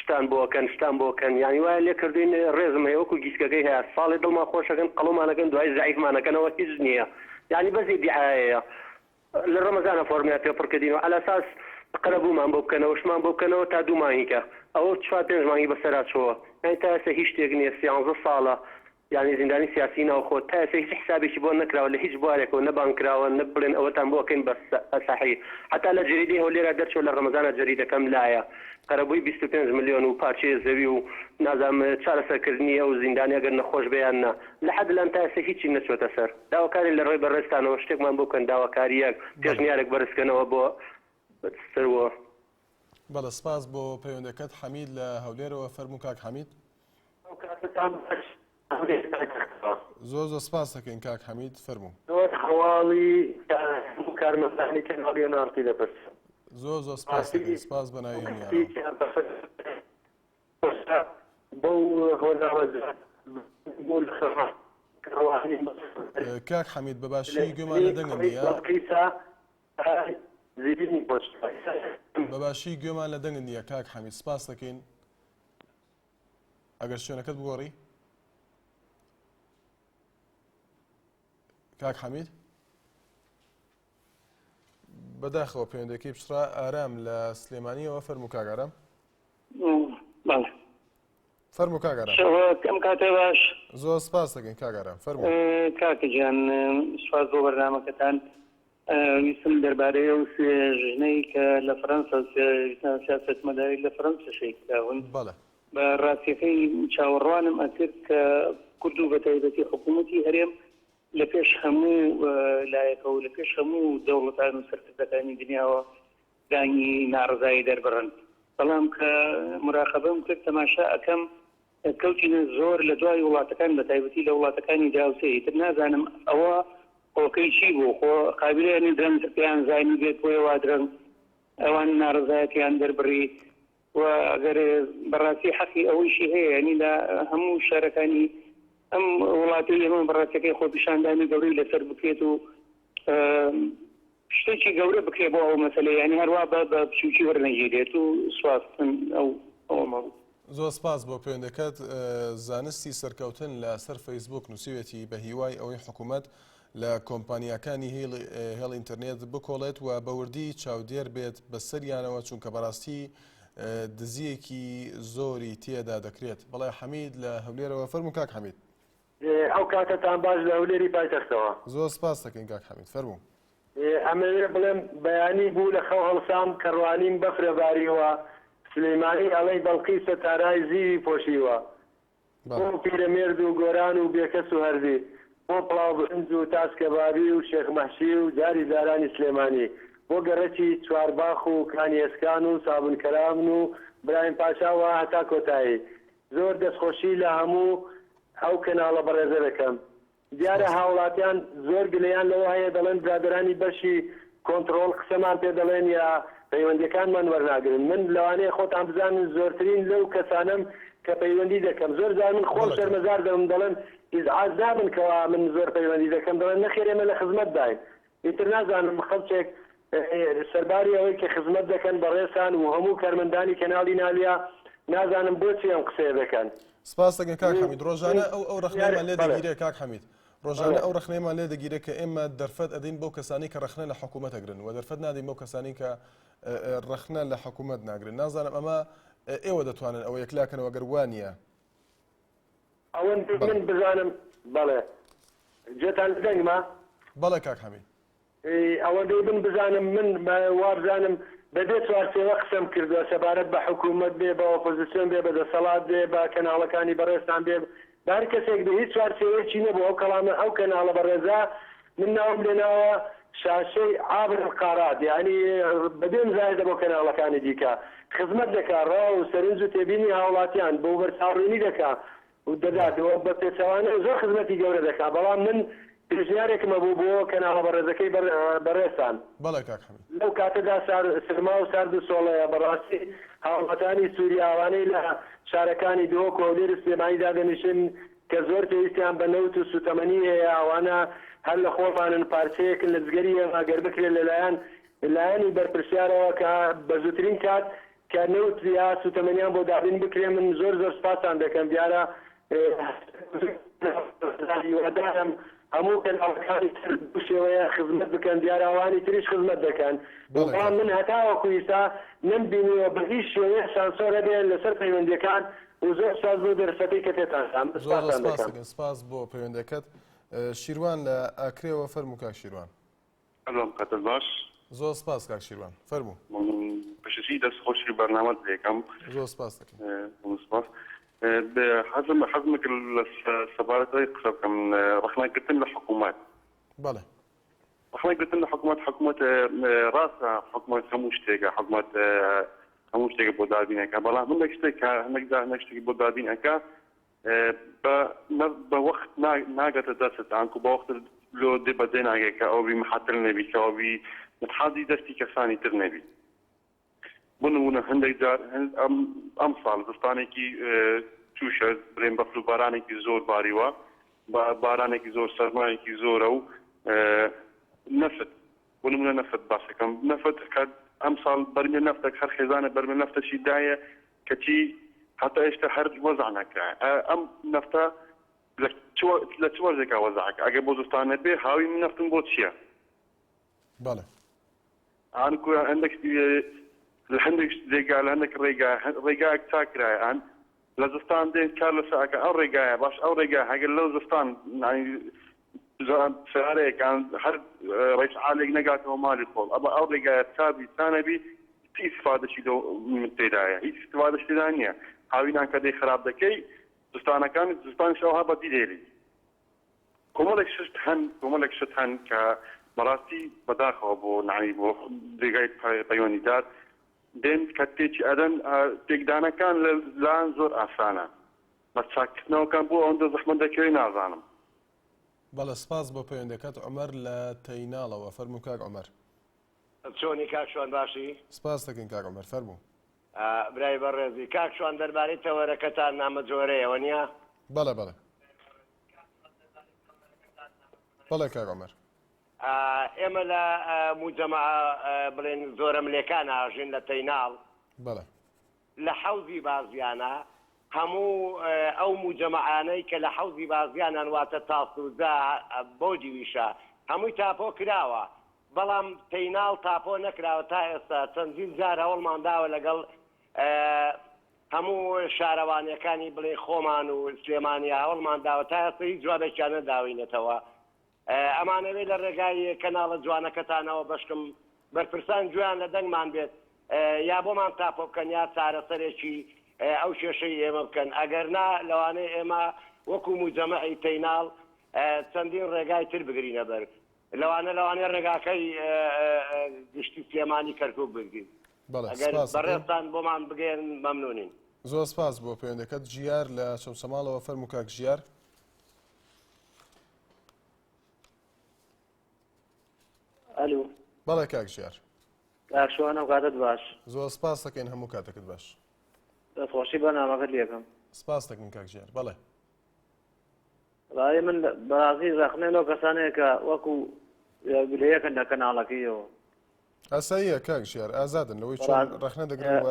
شتان بۆ ئەکەن شتان بۆ ئەکەن یانی وایان لێ کردوین ڕێزم هەیە وەکو گیسکەکەی هەیە ساڵێ دڵمان خۆش ئەکەن قەڵەومان ئەکەن دوایی زەعیفمان ئەکەنەوە هیچ نییە یانی بەس ئیدیعایەیە لە ڕەمەزانە فۆرمیان پێ پڕ کردینەوە عەلاساس قەرەبوومان بۆ بکەنەوە شتمان بۆ بکەنەوە تا دوو مانگیکە ئەوە چوار پێنج مانگی بەسەرا چۆوە یانی تا ئێستا هیچ شتێک نییە سیانزە ساڵە یانی زیندانی سیاسی ناوخۆ تا ئێستا هیچ حسابێکی بۆ نەکراوە لە هیچ بوارێکەوە نە بانگ کراوە نە بڵێن ئەوەتان بۆ ئەکەین بە سەحی حەتا لە جەریدەی هەولێرا دەرچوە لە ڕەمەزانا جەریدەکەم لایە قەرەبووی 25 ملیۆن و پارچەیە زەوی و نازانم چارەسەرکردنی ئەو زیندانی ئەگەر نەخۆش بێ یان نا لە حەد لان تا ئێستا هیچی نەچۆتە سەر داواکارین لە ڕێی بەڕێزتانەوە شتێکمان بۆ بکەن داواکارییەک پێشنیارێک بەرزکەنەوە بۆ سەروە. بەڵێ سپاس بۆ پەیوەندەکەت حەمید لە هەولێرەوە فەرموو کاک حەمید. ئەو کاتەتان باش هەولێر پایتەختەوە. زۆر زۆر سپاس دەکەین کاک حەمید فەرموو. زۆر هەواڵی هەموو کارمەندانی کەناڵی ئێن ئاڕ تی دەپرسم. زۆر زۆر سپاس دەکەین سپاس بە ناوی هەموویانەوە. بەو هۆنراوە بۆ کاک حەمید بە باشی گوێمان لە دەنگت نییە. بە باشی گوێمان لە دەنگت نییە کاک حەمید سپاس دەکەین. ئەگەر شوێنەکەت بگۆڕی کاک حەمید بەداخەوە پەیوەندەکەی پچڕا ئارام لە سلێمانیەوە فەرموو کاک ئارام. بەڵێ. فەرموو کاک ئارام. شەوت ئەم کاتە باش. زۆر سپاس دەکەین کاک ئارام فەرموو. کاکە گیان سوپاس بۆ بەرنامەکەتان. ویستم دەربارەی ئەو سێ ژنەی کە لە فەرەنسا سێ ژنە سیاسەتمەداری لە فەرەنسا شەهید کراون. بەڵێ. بە ڕاستیەکەی چاوەڕوانم ئەکرد کە کورد و بەتایبەتی حکوومەتی هەرێم لە پێش هەموو لایەکەوە لە پێش هەموو دەوڵەتان و سەرکردەکانی دنیاوە دەنگی ناڕەزایی دەربڕن بەڵام کە مراقەبەم کرد تەماشا ئەکەم کەوتینە زۆر لە دوای وڵاتەکان بە تایبەتی لە وڵاتەکانی دراوسێ ئیتر نازانم ئەوە هۆکەی چی بوو خۆ قابیلەیانی درەنگ پێیان زانی بێت بۆیە وا درەنگ ئەوان ناڕەزایەتیان دەربڕی و ئەگەر بەڕاستی حەقی ئەوەیشی هەیە یانی لە هەموو شارەکانی ئەم وڵاتەی ئێمە بەڕاستەکەی خۆپیشاندانی گەورەی لەسەر بکرێت و شتێکی گەورە بکرێت بۆ ئەو مەسەلەیە یانی هەروا بە بە بچوکی وەرنەگیرێت و سوپاس من ئەو ئەوەم هەبوو. زۆر سپاس بۆ پەیوەندەکەت. زانستی سەرکەوتن لە سەر فەیسبووک نووسیوێتی بە هیوای ئەوەی حکوومەت لە کۆمپانیاکانی هێڵ ئینتەرنێت بکۆڵێت و بە وردی چاودێر بێت بەسەریانەوە چونکە بەڕاستی دزییەکی زۆری تێدا دەکرێت. بەڵێ حەمید لە هەولێرەوە فەرموو کاک حەمید. ئەو کاتەتان باش لە هەولێری پایتەختەوە. زۆر سپاست دەکەین کاک حەمید فەرموو. ئەمەوێ بڵێم بەیانی بوو لە خەو هەڵسام کە ڕوانیم بەفرە باریوە سلیمانی ئەڵێی بەڵقیسە تارای زیوی پۆشیوە بۆ پیرەمێرد و گۆران و بێکەس و هەردی بۆ پڵاو برنج و تاس کەبابی و شێخ مەحشی و جاری جارانی سلێمانی بۆ گەڕەکی چوارباخ و کانیەسکان و سابونکەران و برایم پاشا و هەتا کۆتایی زۆر دەستخۆشی لە هەموو ئەو کەناڵە بەڕێزە دەکەم. دیارە هاوڵاتیان زۆر گلەیان لەوە هەیە دەڵێن برادەرانی بەشی کۆنتڕۆڵ قسەمان پێ دەڵێن یا پەیوەندیەکانمان وەرناگرن. من لەوانەیە خۆتان بزانن زۆرترین لەو کەسانەم کە پەیوەندی دەکەم زۆر جار من خۆم شەرمەزار دەبم دەڵێم ئیزعاج نابن کەوا من زۆر پەیوەندی دەکەم دەڵێن نەخێر ئێمە لە خزمەتداین. ئیتر نازانم خەڵکێک سەرباری ئەوەی کە خزمەت دەکەن بەڕێزتان و هەموو کارمەندانی کەناڵی نالیا نازانم بۆچی ئەم قسەیە دەکەن. سپاس دەکەین کاک حەمید ڕۆژانە ئەو ئەو ڕەخنەیەمان لێ دەگیرێ کاک حەمید ڕۆژانە ئەو ڕەخنەیەمان لێ دەگیرێ کە ئێمە دەرفەت ئەدەین بەو کەسانی کە ڕەخنە لە حکوومەت ئەگرن و دەرفەت نادەین بەو کەسانی کە ڕەخنە لە حکوومەت ناگرن نازانم ئەمە ئێوە دەتوانن ئەوە یەکلاکەنەوە گەر وا نییە. ئەوەندەی من بزانم بەڵێ. گوێتان لە دەنگمە؟ بەڵێ کاک حەمید. ئەوەندەی من بزانم من وابزانم بەبێ چوارچێوە قسەم کردووە سەبارەت بە حکوومەت بێ بە ئۆپۆزسیۆن بێ بە دەسەڵات بێ بە کەناڵەکانی بەڕێزتان بێ بە هەر کەسێک بێ هیچ چوارچێوەیەکی نەبوو ئەو کەڵامە ئەو کەناڵە بەڕێزە من ناوم لێناوە شاشەی عابر القارات یانی بەبێ مزایدە بۆ کەناڵەکانی دیکە خزمەت دەکا ڕا و سەرنج و تێبینی هاوڵاتیان بۆ بەرچاوڕوونی دەکا و دەدات و بە پێچەوانەوە زۆر خزمەتی گەورە دەکا بەڵام من پێشنیارێکم هەبوو بۆ کەناڵە بەڕێزەکەی بەڕێزتان. بەڵێ کاک حەمید. لەو کاتەدا سەرما و سارد و سۆڵەیە بەڕاستی هاوڵاتانی سوریا ئەوانەی لە شارەکانی دهۆک و هەولێر و سلێمانی دادەنیشن کە زۆر پێویستیان بە نەوت و سوتەمەنی هەیە ئەوانە هەر لە خۆمانن پارچەیەکن لە جگەری ئێمە گەر بکرێت لەلایەن لایەنی بەرپرسیارەوە کە بە زووترین کات کە نەوت یا سوتەمەنیان بۆ دابین بکرێ من زۆر زۆر سپاستان دەکەم دیارە هیوادارم هەموو کەناڵەکانی تر بەو شێوەیە خزمەت بکەن دیارە ئەوانی تریش خزمەت دەکەن بەڵام من هەتاوەکو ئیستا نەمبینیوە بە هیچ شێوەیەک سانسۆر هەبێ لەسەر پەیوەندیەکان و زۆر سپاس بۆ دەرفەتەی کە پێتان دام زۆر زۆر سپاستان سپاس دەکەم. دەکەین سپاس بۆ پەیوەندەکەت شیروان لە ئاکرێوە فەرموو کاک شیروان. ئەلۆ کاتت باش. زۆر سپاس کاک شیروان فەرموو. پشتی دەست خۆشی بەرنامەت لێکەم. زۆر سپاس دەکەین. سپاس. حەزم حەزم کرد لە سەبارەت ئەوەی قسە بکەم ڕەخنە گرتن لە حکوومەت. بەڵێ. ڕەخنە گرتن لە حکوومەت حکوومەت ڕاستە حکوومەت هەموو شتێکە حکوومەت هەموو شتێکە بۆ دابین ئەکا بەڵام هەندێک شتێک کە هەندێک جار هەندێک شتێک بۆ دابین ئەکا بە بە وەخت ناگەتە دەستت ئانکو بە وەخت لۆ دێ بە دێ ناگەی کە ئەو بی محەتل نەبی کە ئەو بی متحازی دەستی کەسانی تر نەبی بۆ نموونە هەندێک جار ئەم ئەمساڵ زستانێکی تووشە برێن بەفر و بارانێکی زۆر باریوە بارانێکی زۆر سەرمایەکی زۆرە و نەفت بۆ نمونە نەفت باسەکەم نەفت کە ئەمساڵ بەرمیل نەفتێک هەر خێزانە بەرمیل نەفتەشی دایە کەچی هەتا ئێشتا هەر وەزع نەکرایە ئەم نەفتە لە چ لە چ وەرزێکا وەزعەکە ئەگەر بۆ زستان نەبێ هاوی من نەفتم بۆ چییە؟ بەڵێ. ئانکو هەندێک لە هەندێک جێگا لە هەندێک ڕێگا ڕێگایەک چاک کرایە ئان. لە زستان دێن کار لەسەر ئەکەن ئەو ڕێگایە باش ئەو ڕێگا هەگەر لەو زستان یانی سەیارەیەک یان هەر ڕەیس عالێک نەگاتەوە مالی خۆڵ ئەبا ئەو ڕێگایە تا بی تا نەبی چ ئیسفادەشی لەو تێدایە هیچ ئیستفادەش تێدا نییە هاوینان کە دێی خراپ دەکەی زستانەکان زستانیش ئەوها بەدی دێلی کۆمەڵێک شت هەن کۆمەڵێک شت هەن کە بەڕاستی بەداخەوە بۆ ناوی بۆ جێگای پەیوەندیدار دێن کە تێکی ئەدەن تێکدانەکان لە لایان زۆر ئاسانە بەس چاککردنەوەکان بۆ ئەوەندە زەحمەت دەکەوێت نازانم. بەڵێ سپاس بۆ پەیوەندەکەت عومەر لە تەیناڵەوە فەرموو کاک عومەر. چۆنی کاک شوان باشی؟ سپاس دەکەین کاک عومەر فەرموو. برای بەڕێزی کاک شوان دەربارەی تەوەرەکەتان نامە جۆرەیە وەنیە؟ بەڵێ بەڵێ بەڵێ کاک عومەر. ئێمە لە موجەمەعە بڵێن زۆرەملێکان ئاژین لە تەیناڵ. بەڵێ. لە حەوزی بازیانە هەموو ئەو موجەمەعانەی کە لە حەوزی بازیانان واتە تاسوجە بەو دیویشە هەمووی تاپۆ کراوە بەڵام تەیناڵ تاپۆ نەکراوە تا ئێستا چەندین جار هەوڵمان داوە لەگەڵ هەموو شارەوانیەکانی بڵێ خۆمان و سلێمانی هەوڵمان داوە تا ئێستا هیچ جوابێکیان نەداوینەتەوە ئەمانەوێ لە ڕێگای کەناڵە جوانەکەتانەوە بەشکم بەرپرسان گوێیان لە دەنگمان بێت یا بۆمان تاپۆ بکەن یا چارەسەرێکی ئەو کێشەی ئێمە بکەن ئەگەر نا لەوانەیە ئێمە وەکو موجەمەعی تەیناڵ چەندین ڕێگای تر بگرینە بەر لەوانە لەوانەیە ڕێگاکەی گشتی سلێمانی کەرکوک بگرین بەڵێ ئەگەر سپاس دەکەین. بەڕێزتان بۆمان بگەیەنن مەمنونین. زۆر سپاس بۆ پەیوەندەکەت ژیار لە چەمچەماڵەوە فەرموو کاک ژیار. ئەلو. بەڵێ کاک ژیار. کاک شوان ئەو کاتەت باش. زۆر سپاس دەکەین هەموو کاتەکەت باش. دەستخۆشی بەرنامەکەت لێکەم. سپاس دەکەین کاک ژیار بەڵێ. ڕای من بەڕاستی ڕەخنەی لەو کەسانەیە کە وەکو گلەیەکن لە کەناڵەکەیەوە. ئاساییە کاک ژیار ئازادن لەوەی چۆن ڕەخنە دەگرن و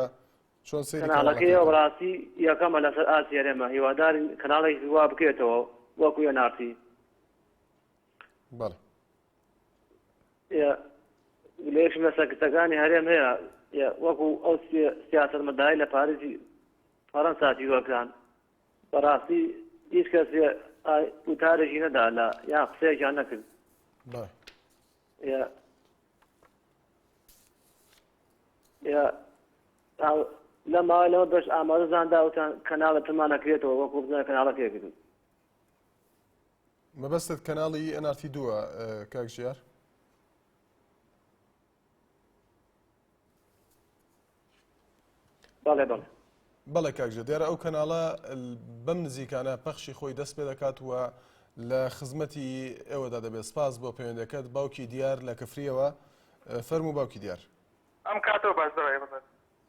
چۆن سەیری کەناڵەکەی کەناڵەکەیەوە بەڕاستی یەکەمە لەسەر ئاستی هەرێمە هیوادارین کەناڵێکی وا بکرێتەوە وەکو NRT. بەڵێ. گلەیەکشم لە سەرکردەکانی هەرێم هەیە وەکو ئەو سیاسەتمەدارەی لە پاریسی فەرەنسا تیرۆرکران بەڕاستی هیچ کەسێ وتارێکی نەدا لە یان قسەیەکیان نەکرد. بەڵێ. لە ماوەی لەمە بەش ئامادەزان داوتان کەناڵە ترمان نەکرێتەوە وەکو بزانە کەناڵەکەیەک بن. مەبەستت کەناڵی NRT دووە کاک ژیار؟ بەڵێ بەڵێ. بەڵێ کاک ژیار دیارە ئەو کەناڵە بەم نزیکانە پەخشی خۆی دەست پێ دەکات و لە خزمەتی ئێوەدا دەبێت سپاس بۆ پەیوەندەکەت باوکی دیار لە کفریەوە فەرموو باوکی دیار. ئەم کاتەو باش برای بەڕێز.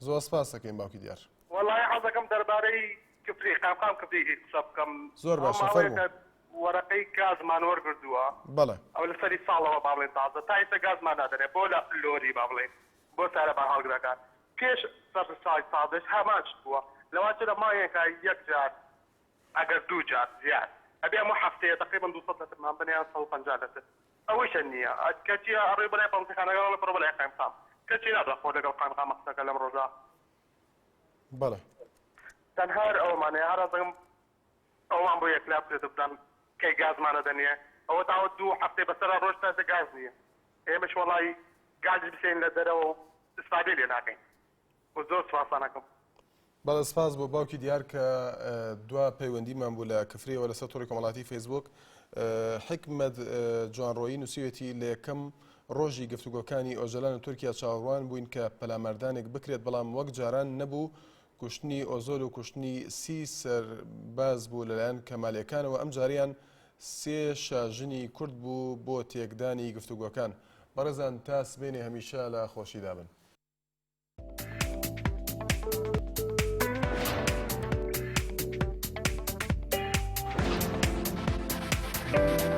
زۆر سپاس دەکەین باوکی دیار. وەڵایی حەزەکەم دەربارەی کفری قایمقام کفری قسە بکەم زۆر ئەو باشە ماوەیەکە فەرموو. وەرەقەی گازمان وەرگردووە بەڵێ. ئەو لە سەری ساڵەوە با بڵێین تازە تا ئیستا گازمان نادەنێ بۆ لە لۆری با بڵێین بۆ سارە بارهەڵگرەکان پێش سەر ساڵی تازەش هەمان شت بووە لەوانچە لە مانگێکا یەک جار ئەگەر دوو جار زیاد ئەبێ هەموو هەفتەیە تەقریبەن 200 لترمان بنێ یان 150 لتر ئەوەیشە نییە کەچی ئەڕۆی بەلای بەنزیخانەکان ئەڵێ بڕۆ بەلای قایمقام کەچی نابا خۆ لەگەڵ قایمقامە قسەکە لەم ڕۆژە. بەڵێ. تەنها هەر ئەوەمان هەیە هەر ئەزەگم ئەوەمان بۆ یەکلا بکرێتەوە بزانم کەی گازمان ئەدەنێ ئەوە تاوە دوو هەفتەی بەسەرا ڕۆشت تا ئێستا گاز نییە ئێمەش وەڵایی گازیش بسێنین لە دەرەوە و ئیسفادەی لێ ناکەین و زۆر سوپاستان ئەکەم. بەڵێ سپاس بۆ باوکی دیار کە دوا پەیوەندیمان بوو لە کفریەوە لەسەر تۆڕی کۆمەڵاتی فەیسبوک حکمت جوانڕۆیی نووسیوێتی لە یەکەم ڕۆژی گفتوگۆکانی ئۆجەلان و تورکیا چاوەڕوان بووین کە پەلاماردانێک بکرێت بەڵام وەک جاران نەبوو کوشتنی ئۆزۆل و کوشتنی سی سەرباز بوو لەلایەن کەمالەکانەوە ئەم جاریان سێ شاژنی کورد بوو بۆ تێکدانی گفتوگۆکان بەڕێزان تا سبەینێ هەمیشە لە خۆشیدا بن. Thank you.